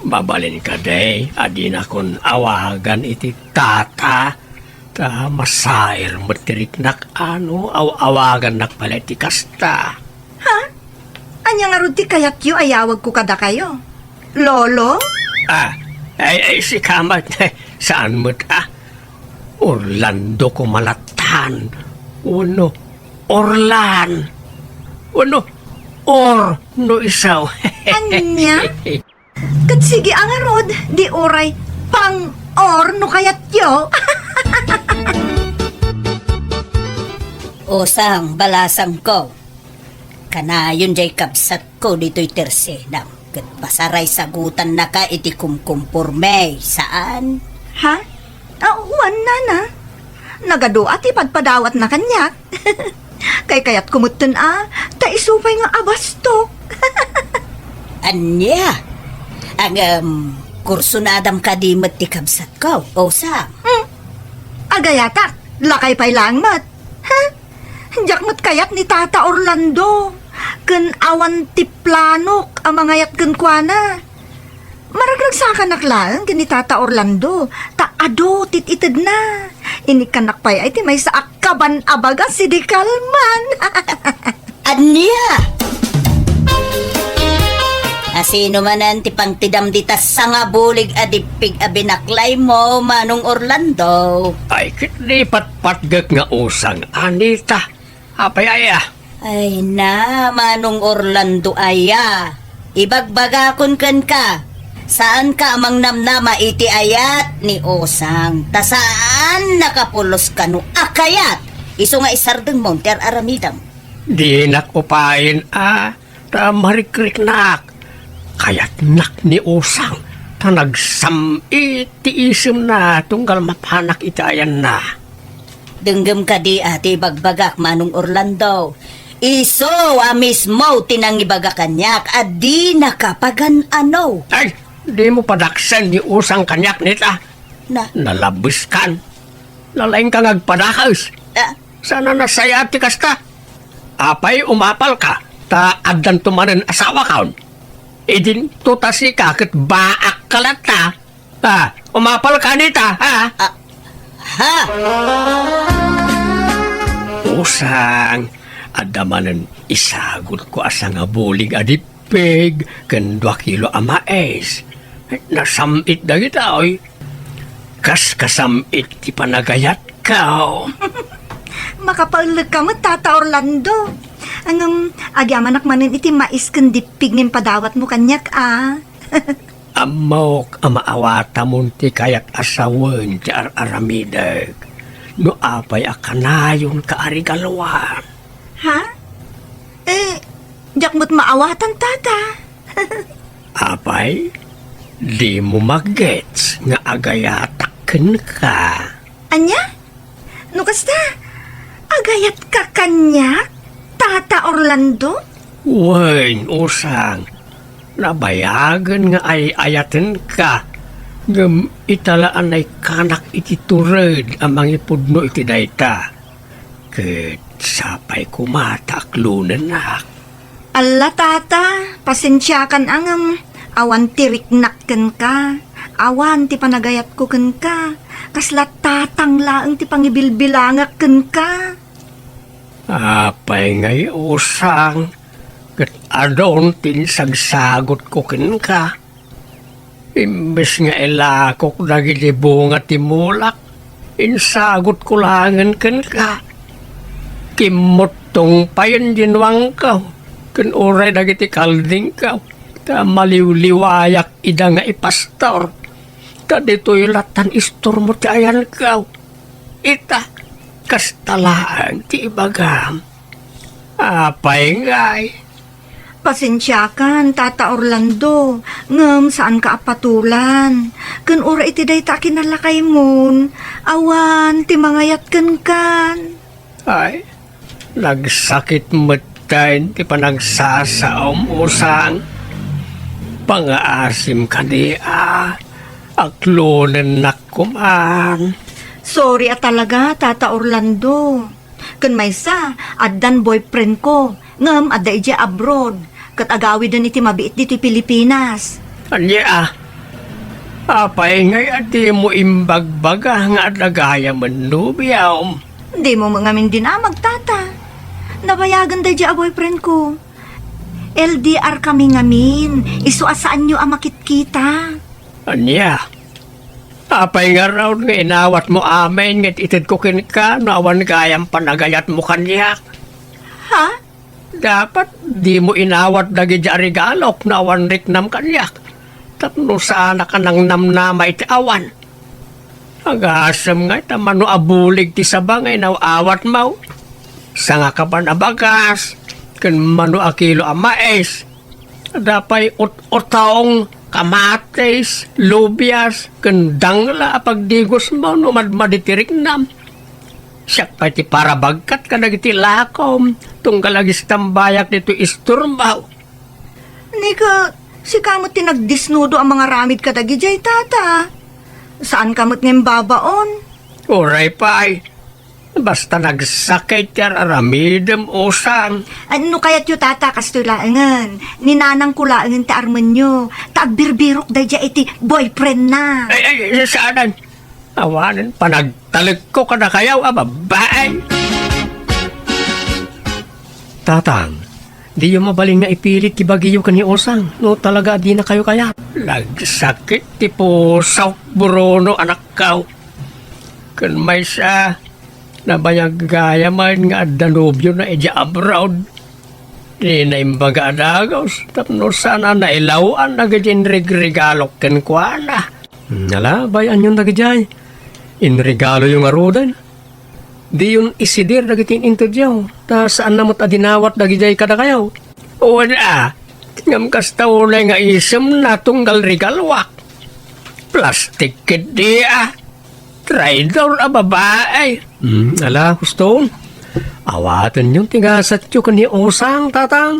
Mabalin kadi a dinakon awagan iti Tata. Ta masair met ti riknak a no aw-awagannak pay la iti kasta. Ha? Ania ngarud ti kayatyo a yawagko kadakayo? Lolo? Ah, ay, ay, sika met, saan met, ah? Orlando koma latta. Wenno Orlan. Wenno Or no isu. Ania? Ket sige a ngarud, di uray pang-or no kayatyo. Usang, balasangko. Kanayon diay kabsatko ditoy tersenam, ket pasaray sagutannaka iti kumkumporme, saan? Ha? Ah, wen, nana. Nagadu a ti padpadawatna kaniak. Kaykayatko metten a, ta isu pay nga abastok. Ania? Ngem, kursunadam kadi met ti kabsatko, Usang? Hmm. Agayatak, lakay pay laeng met. Ha? Diak met kayat ni Tata Orlando. Ken awan ti planok a mangayat kenkuana. Maragragsakanak laeng ken ni Tata Orlando, ta adu ti it-itedna. Inikkannak pay ay ti maysa a kaban a bagas idi kalman. Ania? Asino manen ti pangtidam dita sangabulig a dippig a binaklaymo, Manong Orlando? Ay, ket di patpatgek nga Usang, Anita. Apay aya? Ay na, Manong Orlando aya. Ibagbagakon kenka, saanka a mangnamnama iti ayat ni Usang, ta saan nakapulos kano a kayat isu nga isardengmo ti ar-aramidem. Dinak upayen a, ta marikriknak. Kayatnak ni Usang, ta nagsam-it ti isemna tunggal mapanak iti ayanna. Denggem kadi a ti ibagbagak, Manong Orlando. Isu a mismo ti nangibaga kaniak a dinaka pagan-ano. Ay, dimo padaksen ni Usang kaniak, Nita. Na? Nalabeskan. Nalaingka nga agpadakes. Ah? Saan a nasayaat ti kasta? Apay, umapalka, ta addanto manen asawakon. Idinto ta sika ket baakka latta. Ah, umapalka, Nita, ha? Ah, ha? Usang, adda manen isagutko a sangabulig a dippig ken dua kilo a mais. Nasam-it dagita, oy. Kas kasam-it ti panagayatko. Makapaellek ka met, Tata Orlando. Ngem, agyamanak manen iti mais ken dippig nga impadawatmo kaniak, a. Ammok a maawatamon ti kayat a sawen ti ar-aramidek no apay a kanayonka a regaluan. Ha? Eh, diak met maawatan, Tata. Apay, dimo magets nga agayatak kenka? Ania? No kasta, agayatka kaniak, Tata Orlando? Wen, Usang, nabayagen nga ay-ayatenka, ngem ita la a naikkanak iti tured a mangipudno iti dayta. Ket sapay koma ta aklonenak. Alla, Tata, pasensiakan a ngem awan ti riknak kenka, awan ti panagayatko kenka, kasla tatang laeng ti pangibilbilangak kenka. Apay ngay, Usang, ket adun ti insagsagutko kenka. Imbes nga ilakok dagiti bunga ti mulak, insagutko laengen kenka. Kimmuttong payen dinuangko, ken uray dagiti kaldingko, ta maliwliwayak ida nga ipastor. Ta ditoy lattan istormo ti ayanko. Ita, kasta laeng ti ibagam. Apay ngay? Pasensiakan, Tata Orlando, ngem saanka a patulan. Ken uray iti dayta a kinalakaymon, awan ti mangayat kenkan. Ay, nagsakit metten ti panagsasaom, Usang. Pangaasim kadi a, aklonennak koman. Sorry a talaga, Tata Orlando. Ken maysa, addan boyfriend ko, ngem adda idiay abroad, ket agawiden iti mabiit ditoy Pilipinas. Ania a? Apay ngay a dimo imbagbaga nga adda gayamen nobiam? Dimo met ngamin dinamag, Tata. Nabayagen daydiay a boyfriend ko. L D R kami ngamin, isu a saanyo a makitkita. Ania? Apay ngarud nga inawatmo amin nga itedko kenka no awan gayam panagayatmo kaniak? Ha? Dapat dimo inawat dagiti a regalok no awan riknam kaniak, tapno saanak a nangnamnama iti awan. Agasem ngay ta mano a bulig ti saba nga inaw-awatmo. Sangakaban a bagas, ken mano a kilo a mais. Adda pay ut-utong, kamatis, lubias, ken dangla a pagdigosmo no madmadi ti riknam. Siak pay ti parabagkat kadagiti lakom, tunggal agistambayak ditoy isturbo. Ni ket, sika met ti nagdisnudo a mangaramid kadagidiay, tata. Saanka met nga imbabaon. Uray pay. Basta nagsakit ti ar-aramidem, Usang. Ah, no kayatyo, tata, kastoy laengen. Ni nanangko laengen ti armenyo. Ta agbirbirok daydiay iti boyfriendna. Ay, ay, saanen. Awanen panagtalekko kadakayo a babbai. Tatang, diyo mabalin nga ipilit ti bagiyo ken ni Usang no talaga a dinakayo kayat. Nagsakit ti pusok, Bruno, anakko. Ken maysa, nabayag gayamen nga adda nobiona idiay abroad. Dina imbaga a dagus tapno saan a nailaw-an dagiti inregregalok kenkuana. Ala, bay-anyon dagidiay. Inregaloyo ngaruden. Diyon isidir dagiti in-intedyo, ta saanna met a dinawat dagidiay kadakayo. Wen a, ngem kasta unay nga isemna tunggal regaloak. Plastik ketdi a. Traidor a babai. Hmm, ala, husto. Awatenyon ti gasatyo ken ni Usang, Tatang.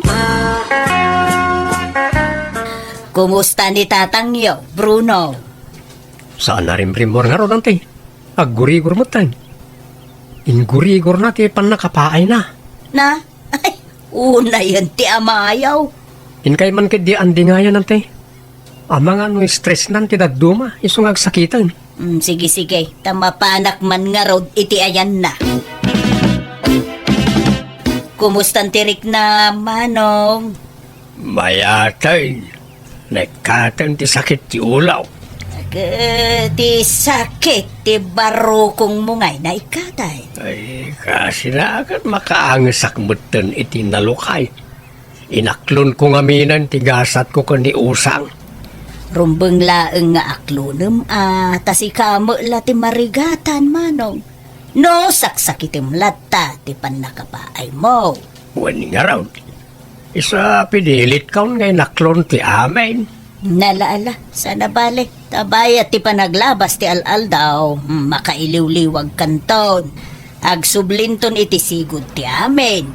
Kumusta ni tatangyo, Bruno? Saan a rimrimmuar ngarud, Auntie. Aggurigor metten. Inggurigorna ti pannakapaayna. Na? Ay, unayen ti amayo. Inkay man ketdi andingayan, Auntie. Amangan no stressnan ti dadduma, isu nga agsakiten. Mm, sige, sige. Ta mapanak man ngarud iti ayanna. Kumustan ti rikna, Manong? Mayaten. Naikkaten ti sakit ti ulaw. Ket ti sakit ti barukongmo ngay naikkaten. Ay, kasina ket makaangesak metten iti nalukay. Inaklonko ngaminen ti gasatko ken ni Usang. Rumbeng laeng nga aklonem a, ta sika met la ti marigatan, Manong. No saksakitem latta ti pannakapaaymo. Wen ngarud, isu a pinilitkon nga inaklon ti amin. Nala, ala, saan a bale. Ta bayat ti panaglabas ti al-aldaw, makailiwliwagkanton. Agsublinton iti sigud ti amin.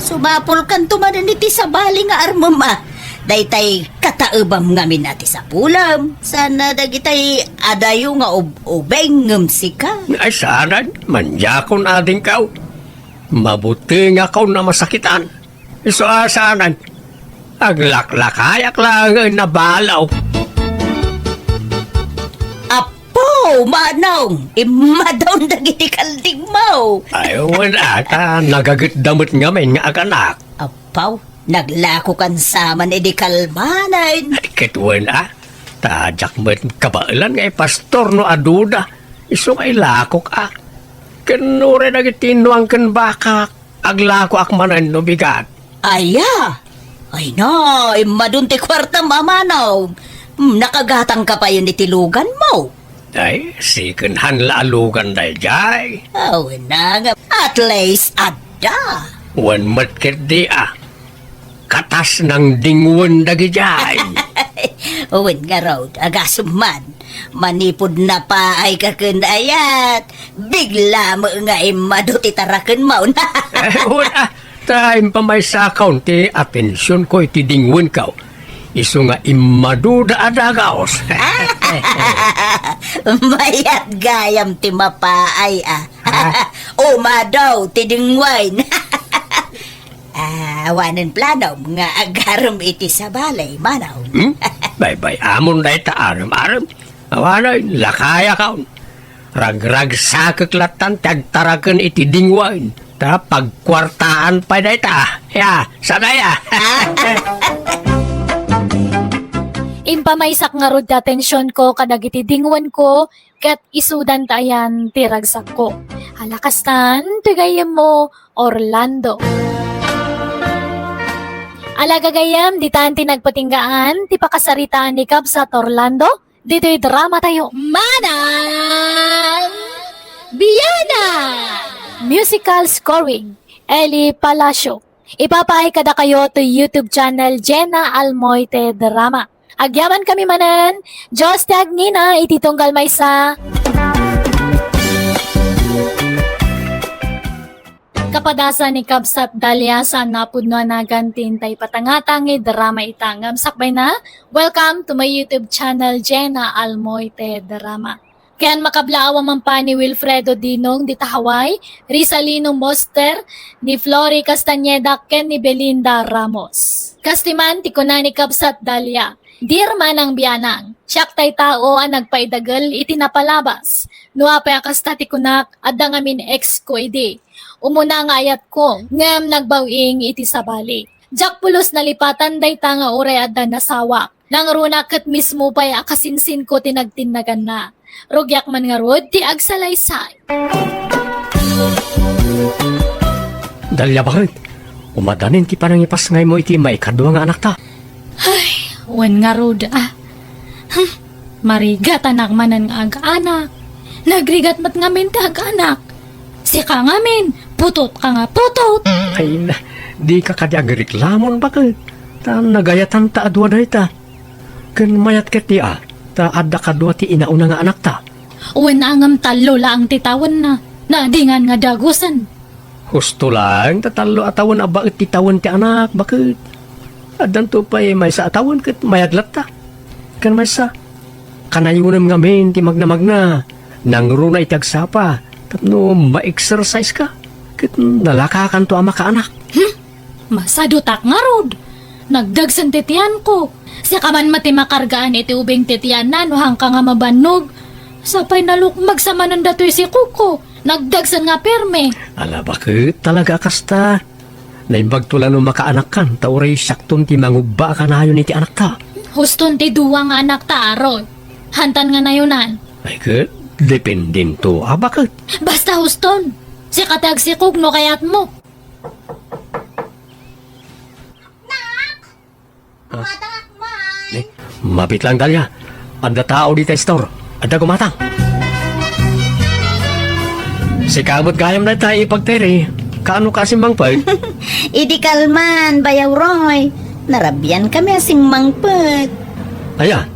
Sumapulkanto manen iti sabali nga armem a. Daytay kataebam ngamin a ti sapulem. Saan a dagitay adayo nga ub-ubing ngem sika. Ay, saanen, mandiakon adingkaw. Mabutengakon a masakitan. Isu a saanen, aglaklakayak laengen a balaw. Apo, Manong, immadon dagiti kaldingmo. Ay, wen a, ta nagagetda met ngamin nga aganak. Apo, naglakokan sa man idi kalmanen. Ay, ket wen a, ta diak met kabaelan nga ipastor no aduda. Isu nga ilakok a. Ken uray dagiti innuang ken bakak. Aglakoak manen no bigat. Aya? Ay na, immadon ti kuartam a, Manong. Hmm, nakagatangka payen iti luganmo? Ay, siken han la a lugan daydiay. Awen na nga, at least adda. Wen met ketdi a. Katas nang dingwen dagidiay. Wen ngarud, agasem man. Manipud napaayka ken ayat, bigla met nga immadu ti tarakenmo. Eh, wen a, ta impamaysakon ti atensionko iti dingwenko. Isu nga immaduda a dagus. Mayat gayam ti mapaay a. Ha? Umadu ti dingwen. Ah, awanen planom nga agarem iti sabali, Manong. Hmm? Baybay-amon dayta arem-arem. Awanen, lakayakon. Ragragsakek lattan ti agtaraken iti dingwen. Ta pagkuartaan pay dayta. Ya, sadaya. Impamaysak ngarud ti atensionko kadagiti dingwenko, ket isudan ta ayan ti ragsakko. Ala kastan, ti gayyemmo, Orlando. Ala gagayyem, ditan ti nagpatinggaan ti pakasaritaan ni Kabsat Orlando ditoy drama tayo. Manang Biana! Musical scoring, Eli Palacio. Ipapaay kadakayo to YouTube channel Jenna Almoite Drama. Agyamankami manen, Dios ti agngina iti tunggal maysa. Kapadasan ni Kabsat Dalia, saan a pudno a nagan ti intay patangtang nga drama ita. Ngem sakbayna, welcome to my YouTube channel, Jena Almoite Drama. Ken makablaaw a mangpay ni Wilfredo Dinong dita Hawaii, Rizalino Moster, ni Flory Castañeda ken ni Belinda Ramos. Kas ti man ti kuna ni Kabsat Dalia, "Dear Manang Bianang, siak tay tao a nagpaidagel iti napalabas. No apay a kasta ti kunak, adda ngamin ex ko idi. Umuna nga ayatko, ngem nagbaw-ing iti sabali. Diak pulos nalipatan dayta nga uray adda nasawak. Nangruna ket mismo pay a kasinsinko ti nagtinnaganna. Rugiak man ngarud ti agsalaysay." Dalia, baket, umadanin ti panangipasngaymo iti maikadua nga anakta? Ay, wen ngarud, a. Hmm, marigatanak manen nga ag-anak. Nagrigat met ngamin ti ag-anak. Sika ngamin, putotka nga putot. Ay, na, dika kadi agreklamon, baket. Ta nagayatanta a dua dayta. Ken mayat ketdi a, ta adda kadua ti inauna nga anakta. Wen a, ngem tallo laeng ti tawenna. Naadingan nga dagusen. Husto laeng ta tallo a tawen a baet ti tawen ti anak, baket. Addanto pay maysa a tawen ket mayat latta. Ken maysa, kanayonem ngamin ti magnamagna. Nangruna iti agsapa tapno ma-exercise ka ket nalakakanto a makaanak. Hmm? Masadutak ngarud. Nagdagsen ti tianko. Sika man met ti makargaan iti ubing ti tianna no haanka nga mabannog. Sapay nalukmeg sa manen datoy sikogko. Nagdagsen nga perme. Ala, baket talaga a kasta. Naimbagto la no makaanakkan, ta uray siakton ti mangubba a kanayon iti anakta. Huston ti dua nga anakta, Aroy. Hantan nga nayonan. Ay, ket, dependento a, baket. Basta huston. Sika ti agsikog no kayatmo. Nak! Ah. Kumatangak man! Eh, mabit lang, Dalia. Adda tao dita store. Adda gumatang. Sika met gayam dayta ipagteri. Kaano ka asimmangpet? Idi kalman, Bayaw Roy. Narabian kami a simmangpet. Aya.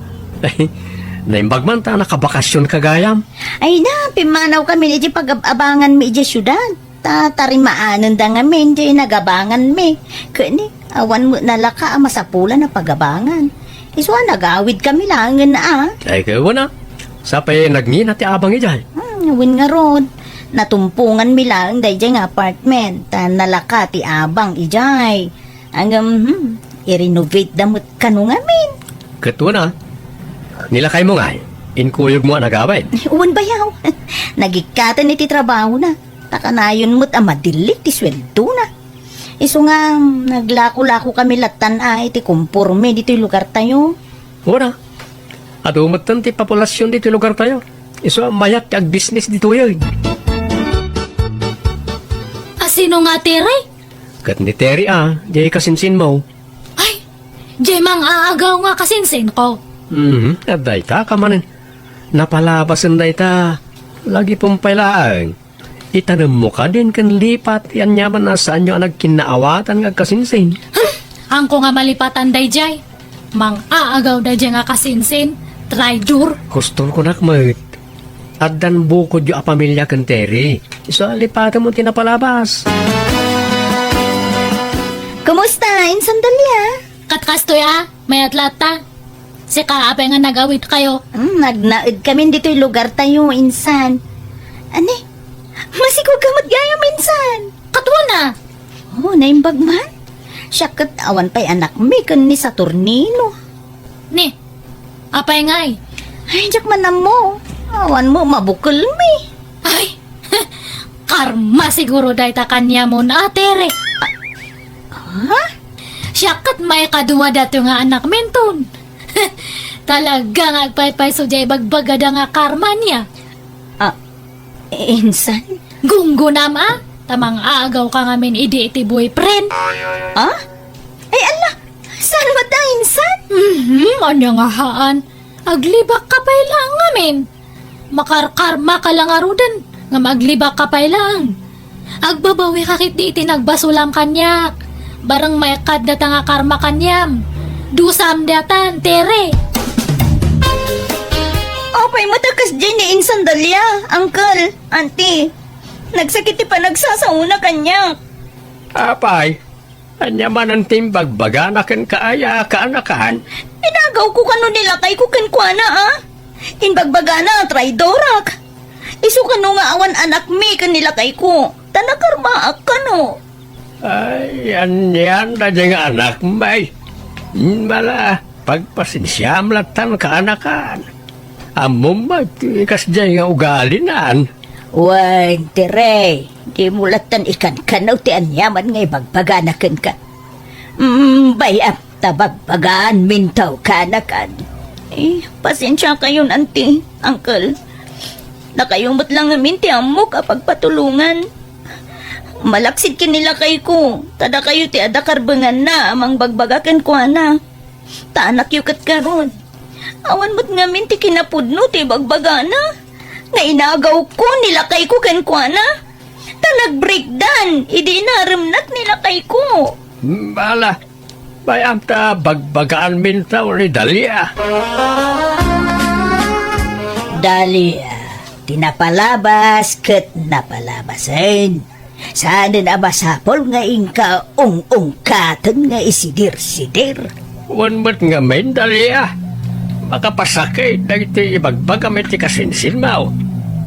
Naimbag man ta nakabakasyon ka gayam. Ay na, pimmanaw kami iti pagab-abangan mi iti siudad. Ta tarimaanenda ngamin diay nagabanganmi. Ket ni, awan met nalaka a masapulan a pagabangan. Isu a nagawid kami laengen a. Ay, ket wen a. Sapay nagngina ti abang idiay. Hmm, wen ngarud. Natumponganmi laeng daydiay nga apartment. Ta nalaka ti abang idiay. Ngem, hmm, i-renovate da met kano ngamin. Ket wen a. Ni lakaymo ngay, inkuyogmo a nagawid. Wen bayaw. Nagikkaten iti trabahona. Ta kanayon met a madillit ti sueldona. Isu nga, naglako-lako kami lattan a iti komporme ditoy lugartayo. Wen a, adu metten ti populasion ditoy lugartayo. Isu a mayat ti agbisnis ditoyen. A sino nga Terry? Ket ni Terry a, diay kasinsinmo. Ay, diay mang-aagaw nga kasinsinko. Mhm, adda ita ka manen. Napalabasen dayta. Lagipem pay laeng. Itanemmo kadin ken lipat ti aniaman a saanyo a nagkinnaawatan nga agkasinsin. Hmm, haanko nga malipatan daydiay. Mang-aagaw daydiay nga kasinsin, traidor. Huston kunak met. Addan bukodyo a pamilia ken Terry. Isu a lipatemmo ti napalabas. Kumusta, Insan Dalia? Ket kastoy a, mayat latta. Sika, apay nga nag-awidkayo? Hmm, nagnaed kami ditoy lugartayo, insan. Ani? Masikog ka met gayam, insan? Ket wen a. Oh, naimbag man. Siak ket awan pay anakmi ken ni Saturnino. Ni, apay ngay? Ay, diak man ammo. Awan met mabukelmi. Ay, karma siguro dayta kaniamon, a, Terry. Ha? Siak ket maikadua datoy nga anakminton. Talaga nga agpaypayso diay ibagbagada nga karma nia. Ah, insan? Gunggonam a, ta mang-aagaw ka ngamin idi iti boyfriend. Ah? Ay, ala, saan met a, insan? Mhm, ania nga haan? Aglibak ka pay laeng ngamin. Makarkarma ka la ngaruden, ngem aglibak ka pay laeng. Agbabawi ka ketdi iti nagbasolam kaniak. Bareng maikad data nga karma kaniam. Dusam datan, Terry. Apay met a kasdiay ni Insan Dalia, Uncle, Auntie? Nagsakit ti panagsasaona kaniak. Apay, ania manen ti imbagbagana kenka aya, kaanakan? Inagawko kano ni lakayko kenkuana, a? Imbagbagana a traidorak. Isu kano nga awan anakmi ken ni lakayko, ta nakarmaak kano. Ay, anian daydiay nga anakmi? Hmm, bala, pagpasensiam lattan, kaanakan. Ammom met ti kasdiay nga ugalinan. Wen, Tere, dimo lattan ikankanaw ti aniaman nga ibagbagana kenka. Mm, bay-am ta bagbagaanminto, kaanakan. Eh, pasensiakayon, Auntie, Uncle. Dakayo met lang ngamin ti ammok a pagpatulongan. Malaksid ken ni lakayko, ta dakayo ti adda karbenganna a mangbagbaga kenkuana. Ta anakyo ket ngarud. Awan met ngamin ti kinapudno ti ibagbagana nga inagawko ni lakayko kenkuana. Ta nag-breakdan idi inaremnak ni lakayko. Bala, bay-am ta bagbagaanminto ni Dalia. Dalia, ti napalabas ket napalabasen. Saanen a masapul nga inka ung-ungkaten nga isidir-sidir. Wen met ngamin, Dalia, makapasakit dagiti ibagbagam iti kasinsinmo.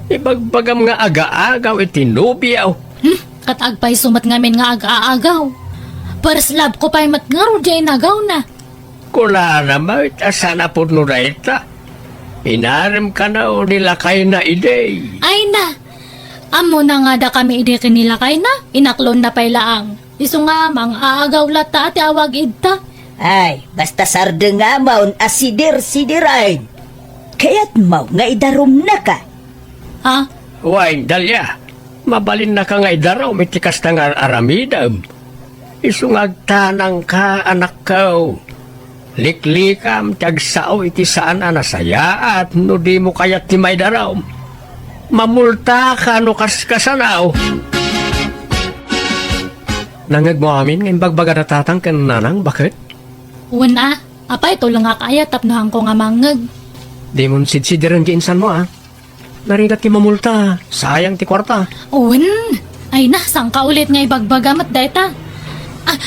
Ibagbagam nga agaagaw iti nobiaw. Hmm? Ket agpayso met ngamin nga agaagaw? First love ko pay met ngarud diay inagawna. Kunana met a saan a pudno dayta. Inarem kano ni lakayna idi. Ay na! Ammona nga dakami idi ken ni lakayna, inaklonna pay laeng. Isu nga, mang-aagaw latta a ti awag idta. Ay, basta sardengamon a sidir-sidiren. Kayatmo nga idarumnaka? Ha? Wen, Dalia, mabalinnaka nga idarum iti kasta nga ar-aramidem. Isu nga agtanangka, anakko. Liklikam ti agsao iti saan a nasayaat no dimo kayat ti maidarum. Mamultaka no kaskasano. Nangngegmo amin nga imbagbagada tatang ken nanang, baket? Wen a, apay tulongak aya tapno haanko nga mangngeg? Dimon sidsidiren ti insanmo, a. Narigat ti mamulta, sayang ti kuarta. Wen, ay na, sangka ulit nga ibagbaga met dayta. Ah,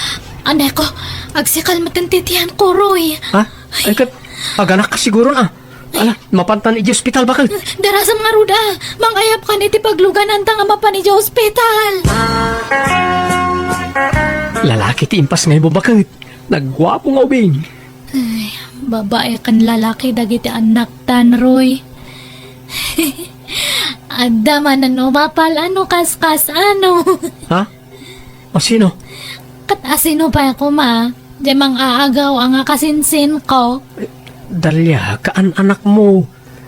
aneko, agsikal met ti tianko, Roy. Ha? Ay, ket, aganakka siguron, a. Ala, mapantan iti ospital, baket. Darasam ngarud, a. Mangayabkan iti paglugananta nga mapan iti ospital. Lalaki ti impas nga imu, baket. Nagguapo nga ubing. Ay, babae ken lalaki dagiti annaktan, Roy. Adda manen umapal a no kaskasano. Ha? Asino? Ket asino pay koma? Diay mang-aagaw a nga kasinsinko. Dalia, kaan-anakmo.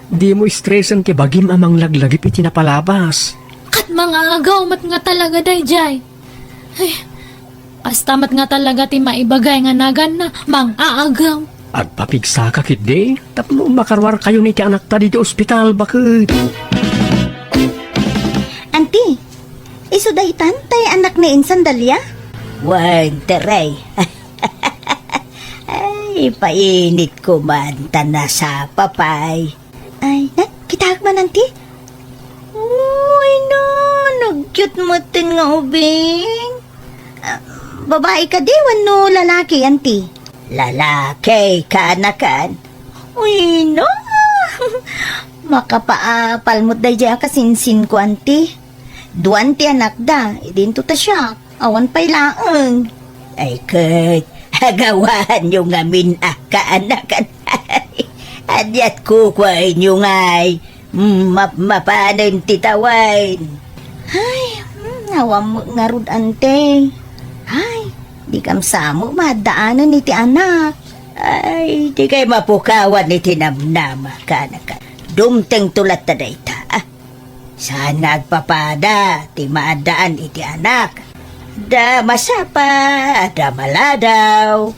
Dimo istresen ti bagim a manglaglagip iti napalabas. Ket mang-aagaw met nga talaga daydiay. Ay, kasta met nga talaga ti maibagay nga naganna, mang-aagaw. Agpapigsaka ketdi tapno makaruarkayon iti anakta ditoy ospital, baket. Auntie, isu daytan tay anak ni insan Dalia? Wen, Tere. Ay, painit ko man, ta nasapa pay. Ay, na, kitaek man, Auntie. Uy, na, nagyot metten nga ubing. Ah, babae kadi wenno lalaki, Auntie? Lalaki, kaanakan. Uy, na. Makapaapal met daydiay a kasinsinko, Auntie. Duan ti anakda, idinto ta siak, awan pay laeng. Ay ket, agawaanyo ngamin a kaanakan. Adiat kukuaenyo ngay, map-, mapanen ti tawen. Ay, hmm, awan met ngarud, Auntie. Ay, dikam sa met maaddaanen iti anak. Ay, dikay mapukawan iti namnama, kaanakan. Dumtengto latta dayta, a. Saan nga agpapada ti maaddaan iti anak? Da masapa, da maladaw.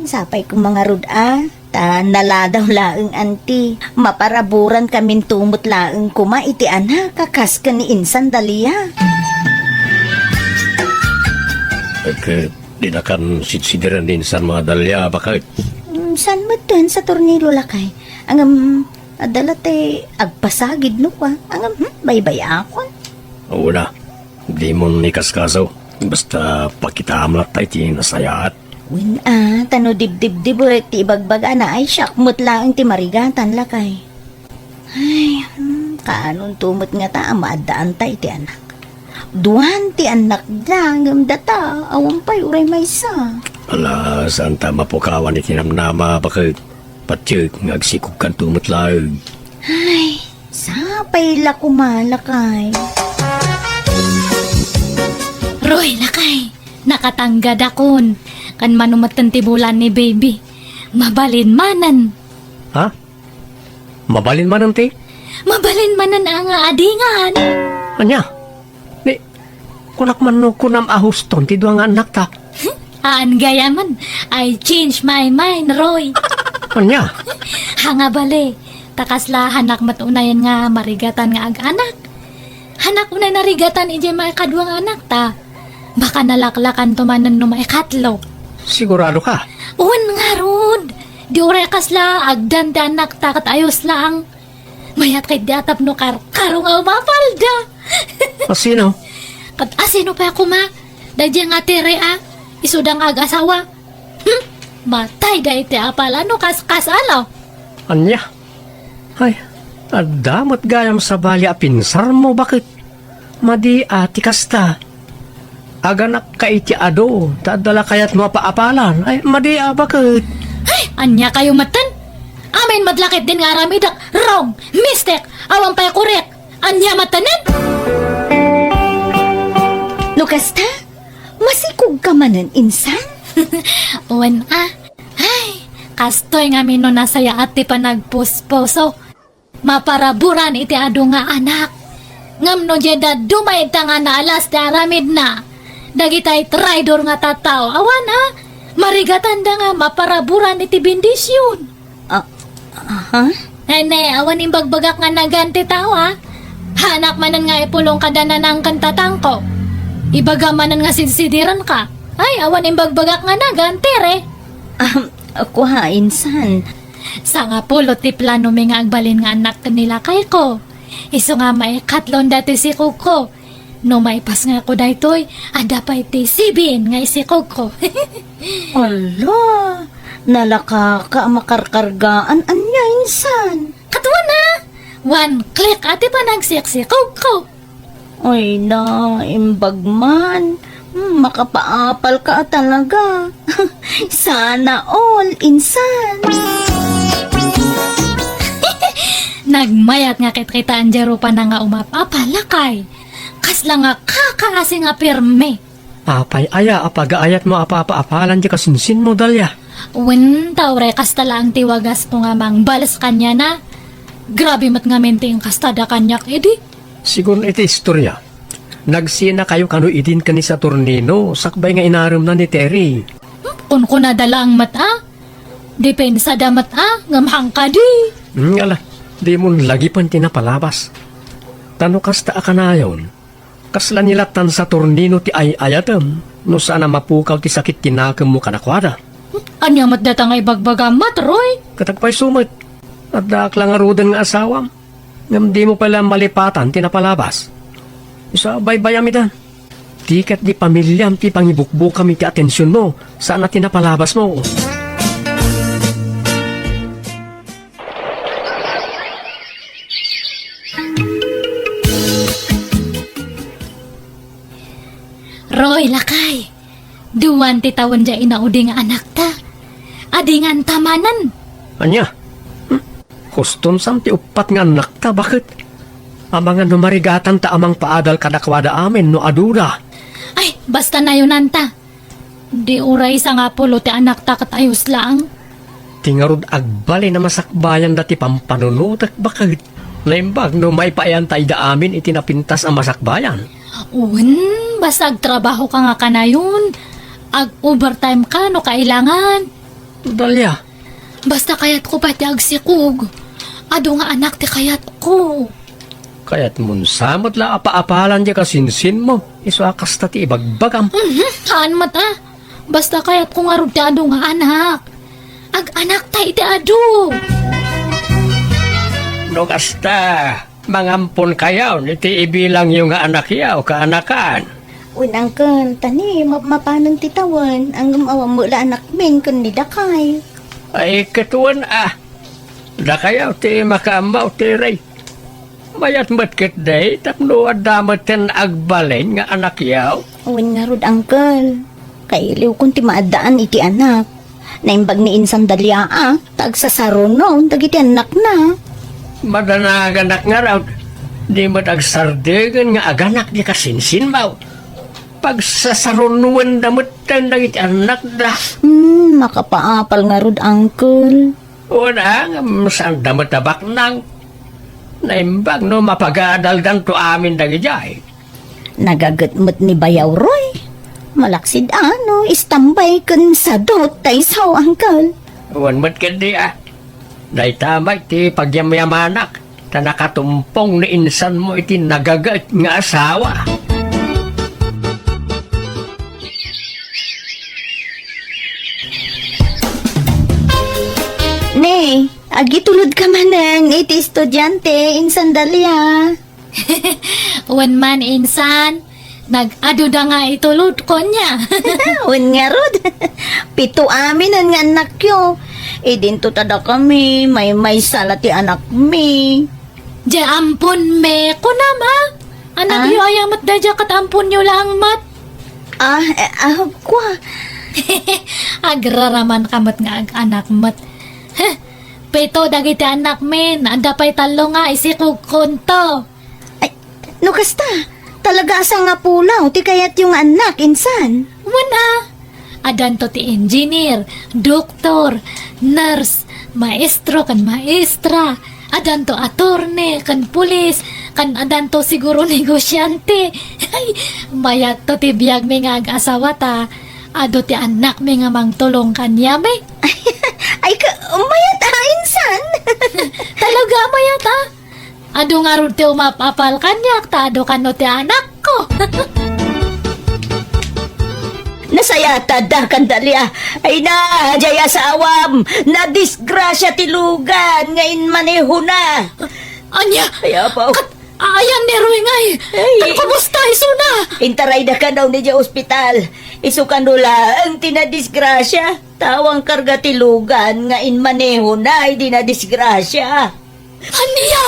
Sapay koma ngarud a, ta naladaw laeng, Auntie. Maparaburankaminto met laeng koma iti anak a kas ken ni insan Dalia. Ket, dinakan sidsidiren ni insan nga Dalia, baket? Mm, saan metten sa tornilo, lakay? Ngem, adda la ti agpasagid no kua. Ngem, hmm, baybay-akon. Wen a, Dimon ikaskaso. Basta pakitaam latta iti nasayaat. Wen a, ta no dibdibdibek ti ibagbagana ay siak met laeng ti marigatan, lakay. Ay, hmm, kaanonto met ngata a maaddaanta iti anak? Duan ti annakda, ngem data, awan pay uray maysa. Ala, saanta mapukawan iti namnama, baket. Patiek nga agsikogkanto met laeng. Ay, sapay la koma, lakay. Roy, lakay, nakatanggad akon. Kan mano metten ti bulan ni baby. Mabalin manen. Ha? Mabalin manen ti? Mabalin manen a nga adingan. Ania? Ni, kunak man no kunam a huston ti dua nga annakta. Aan gayamen, I change my mind, Roy. Ania? Ha nga bale, ta kasla hanak met unayen nga marigatan nga ag-anak. Hanak unay narigatan idiay maikadua nga anakta. Baka nalaklakanto manen no maikatlo. Sigurado ka? Wen ngarud. Di uray kasla agdan ti annakta ket ayos laeng. Mayat ketdi a tapno karkaro nga umapalda. Asino? Ket asino pay a koma? Daydiay nga Tere a, isuda nga ag-asawa. Hmm? Matayda iti apal a no kas-, kasano? Ania? Ay, adda met gayam sabali a pinsarmo, baket. Madi a ti kasta. Aganakka iti adu, ta adda la kayatmo a paapalan. Ay, madi a, baket. Ay, ania kayo metten? Amin met la ketdin nga aramidek, wrong, mistake, awan pay korek. Ania mettenen? No kasta, masikogka manen, insan? Wen a. Ay, kastoy ngamin no nasayaat ti panagpuspuso. Maparaburan iti adu nga anak. Ngem no diay dadduma ita nga naalas ti aramidna, dagitay traidor nga tattao, awan a, marigatanda nga maparaburan iti bendision. Ah, aha? Nene, awan imbagbagak nga nagan ti tao, a. Hanak manen nga ipulong kada nanang ken tatangko. Ibaga manen nga sidsidirenka. Ay, awan imbagbagak nga nagan, Tere. Ahem, kua, insan. Sangapulo ti planomi nga agbalin nga annak ken ni lakayko. Isu nga maikatlonda ti sikogko. No maipasngako daytoy, adda pay ti sibin nga isikogko. Ala, nalakaka a makarkargaan ania, insan? Katuana, one click a ti panagsiksikogko. Ay na, imbag man. Hmm, makapaapal ka talaga. Sana all, insan. Nagmayat nga kitkitaen diay rupana nga umap-apal, lakay. Kasla nga kakaasi nga pirmi. Apay aya a pagaayatmo a papaapalan diay kasinsinmo, Dalia? Wen, ta uray kasta laeng ti wagasmo nga mangbales kaniana. Grabe met ngamin ti inkastada kaniak idi. Sigun iti istoria, nagsinakayo kano idin ken ni Saturnino sakbay nga inaremna ni Terry. Hmm, kunkunada laeng met a. Dipensada met a, ngem hangkadi. Hmm, ala, dimon lagipen ti napalabas. Ta no kasta a kanayon, kasla ni lattan Saturnino ti ay-ayatem no saan a mapukaw ti sakit ti nakemmo kadakuada. Ania met data nga ibagbagam met, Roy? Ket agpayso met, addaak la ngaruden nga asawam, ngem dimo pay la malipatan ti napalabas. Isu a baybayam ida. Ti ket di pamiliam ti pangibukbukam iti atensionmo, saan a ti napalabasmo. Roy, lakay, duan ti tawen diay inaudi nga anakta. Adinganta manen. Ania? Hmm? Huston san ti uppat nga annakta, baket? Amangan no marigatanta a mangpaadal kadakuada amin no aduna. Ay, basta nayonanta. Di uray sangapulo ti anakta ket ayos laeng. Ti ngarud agbalin a masakbayanda ti pampanunotek, baket. Naimbag no maipaayanta ida amin iti napintas a masakbayan. Wen, basta agtrabahoka nga kanayon. Ag-overtime ka no kailangan. Dalia. Basta kayatko pay ti agsikog. Adu nga anak ti kayatko. Kayatmon sa met la a paapalan diay kasinsinmo, isu a kasta ti ibagbagam. Mhm, haan met a. Basta kayatko ngarud ti adu nga anak. Ag-anakta iti adu. No kasta, Mangamponkayon iti ibilangyo nga anakyo, kaanakan. Wen, uncle, ta ni mapmapanen ti tawen, ngem awan met la anakmin ken ni dakay. Ay, ket wen a, dakayo ti makaammo ti rey. Mayat met ketdi tapno adda metten agbalin nga anakyo. Wen ngarud, uncle. Kailiwkon ti maaddaan iti anak. Naimbag ni Insan Dalia a, ta agsasarunon dagiti annakna. Madanaganak ngarud, di met agsardeng nga aganak di kasinsinmo. Pagsasarunowenda metten dagiti annakda. Hmm, makapaapal ngarud, uncle. Wen a, ngem saanda met a baknang. Naimbag no mapagadaldanto amin dagidiay. Nagaget met ni Bayaw Roy. Malaksid a no istambay ken sadot ta isu, uncle. Wen met ketdi a. Dayta met ti pagyamyamanak, ta nakatumpong ni insanmo iti nagaget nga asawa. Ne, agitulodka manen iti estudiante, Insan Dalia. Wen man, Insan, nag-aduda nga itulodko nia. Wen ngarud, pito aminen nga annakyo. Idinto ta dakami, maymaysa la ti anakmi. Diay amponmi, kunam a? Anakyo aya met daydiay ket amponyo laeng met? Ah, eh, ah, kua. Agraramanka met nga ag-anak met. Heh, pito dagiti annakmin, adda pay tallo nga isikogkonto. Ay, no kasta, talaga a sangapulaw ti kayatyo nga annak, Insan. Wen a, addanto ti engineer, doktor, nurse, maestro ken maestra, addanto attorney ken pulis, ken addanto siguro negosyante. Ay, mayatto ti biagmi nga ag-asawa ta adu ti annakmi nga mangtulong kaniami. Ay, ka, mayat a, Insan. Talaga, mayat a. Adu ngarud ti umapapal kaniak ta adu kano ti anakko. Nasayaat ta addakan, Dalia. Ay na, diay asawam, nadisgrasia ti lugan nga inmanehona. Ania? Ay, apo. Kat-, ayan ni Roy ngay. Ay. Kat kumusta isuna? Intarayda kano idiay ospital. Isu kano laeng ti nadisgrasia. Ta awan karga ti lugan nga inmanehona idi nadisgrasia. Ania?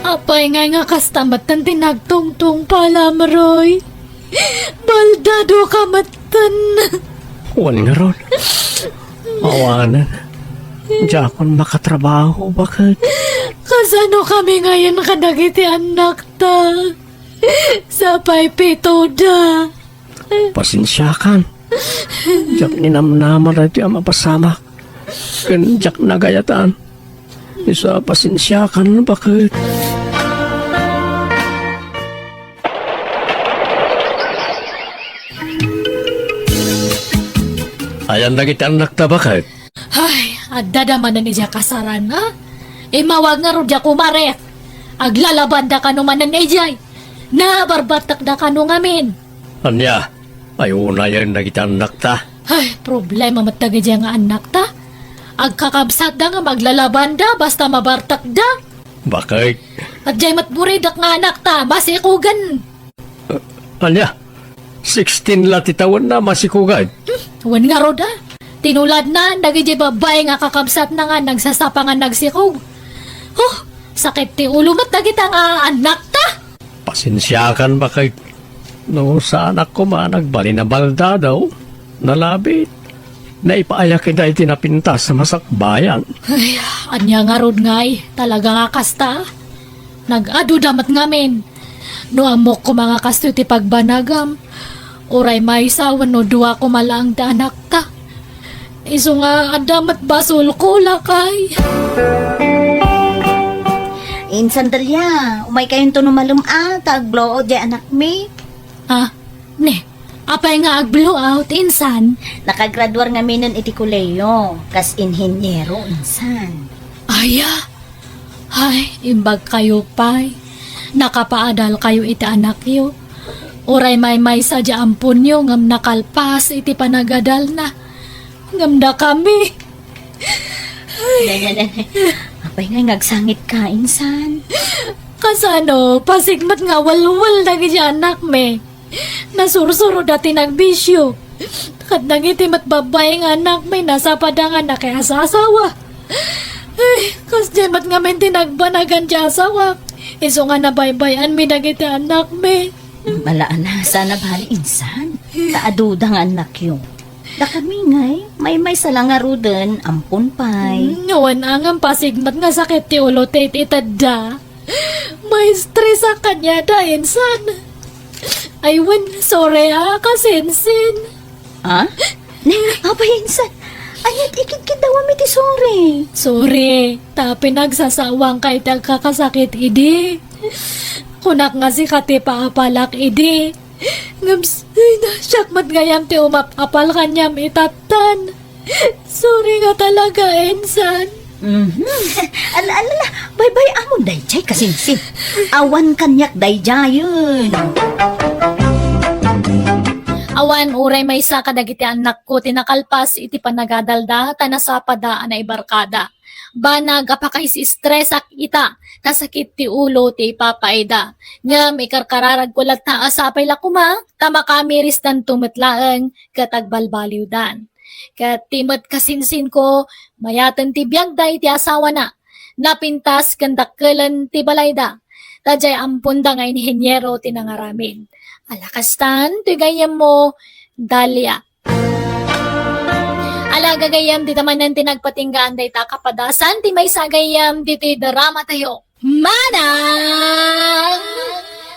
Apay ngay nga kasta metten ti nagtungtungpalam, Roy? Baldadoka metten. Wen ngarud. Awanen. Diakon makatrabaho, baket. Kasano kami ngayen kadagiti annakta? Sapay pitoda. Pasensiakan. Diak ninamnama daytoy a mapasamak. Ken diak nagayatan. Isu a pasensiakan, baket. Ayan dagiti annakta, baket. Ay, addada manen idiay kasaran, a? Immawag ngarud diay kumarek. Aglalabanda kano manen idiay. Nabarbartekda kano ngamin. Ania? Ay, unayen dagiti annakta. Ay, problema met dagidiay nga annakta. Agkakabsatda ngem aglalabanda basta mabartekda. Baket. Ket diay met buridek nga anakta, masikugen. Ania? Sixteen la ti tawenna, masikugen? Hmm, wen ngarud a. Tinuladna dagidiay babbai nga kakabsatna nga nagsasapa nga nagsikog. Huh, sakit ti ulo met dagita nga annakta. Pasensiakan, baket. No saanak koma nagbalin a baldado, nalabit. Naipaayak ida iti napintas a masakbayan. Ay, ania ngarud ngay, talaga nga kasta. Nag-aduda met ngamin. No ammok koma nga kastoy ti pagbanagam, uray maysa wenno dua koma laeng ti anakta. Isu nga adda met basolko, lakay. Insan Dalia, umaykayonto no malem a, ta agblowout diay anakmi. Ah, ne, apay nga agblowout, Insan? Nakagraduar ngaminen iti kolehiyo, kas inhiniero, Insan. Aya, ay, imbagkayo pay. Nakapaadalkayo iti anakyo. Uray maymaysa diay amponyo ngem nakalpas iti panagadalna. Ngem dakami. Ay. Ne, ne, ne, ne. Apay ngay nga agsangitka, insan? Kasano, pasig met nga walwal dagiti anakmi. Nasursuro dati nagbisyo. Ket dagiti met babbai nga anakmi, nasapada nga nakiasasawa. Ay, kasdiay met ngamin ti nagbanagan ti asawak. Isu nga nabaybay-anmi dagiti anakmi. Ala, ala, saan a bali, insan. Ta aduda nga annakyo. Dakami ngay, maymaysa la ngaruden, ampon pay. Hmm, wen a ngem pasig met nga sakit ti ulo ti it-itedda. Maistresak kaniada, insan. Ay, wen, sorry a, kasinsin. Ah? Apay, insan. Ania ti ikidkiddawam iti sorry? Sorry, ta pinagsasawangka iti agkakasakit idi. Kunak nga sika ti paapalak idi. Ngem s-, ay, na, siak met gayam ti umap-apal kaniam itattan. Sorry nga talaga, insan. Mhm. Ala, ala, ala, baybay-amon daydiay, kasinsin. Awan kaniak daydiayen. Awan uray maysa kadagiti annakko ti nakalpas iti panagadalda ta nasapada a naibarkada. Banag a pakaisistresak ita, ta sakit ti ulo ti ipapaida. Ngem ikarkararagko latta a sapay la koma, ta makamirisdanto met laeng ket agbalbaliwdan. Ket ti met kasinsinko, mayaten ti biagda iti asawana. Napintas ken dakkelen ti balayda. Ta diay amponda nga inheniero ti nangaramid. Ala kastan, toy gayyemmo, Dalia. Ala, gagayyem, dita manen ti nagpatinggaan dayta a kapadasan ti maysa a gayyem ditoy drama tayo. Manang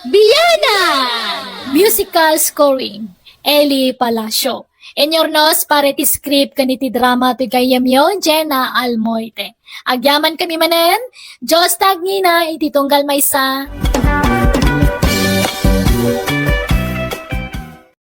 Biyanan! Musical scoring, Eli Palacio. Inurnos para iti script ken iti drama ti gayyemyo, Jenna Almoite. Agyamankami manen, Dios ta agnina iti tunggal maysa.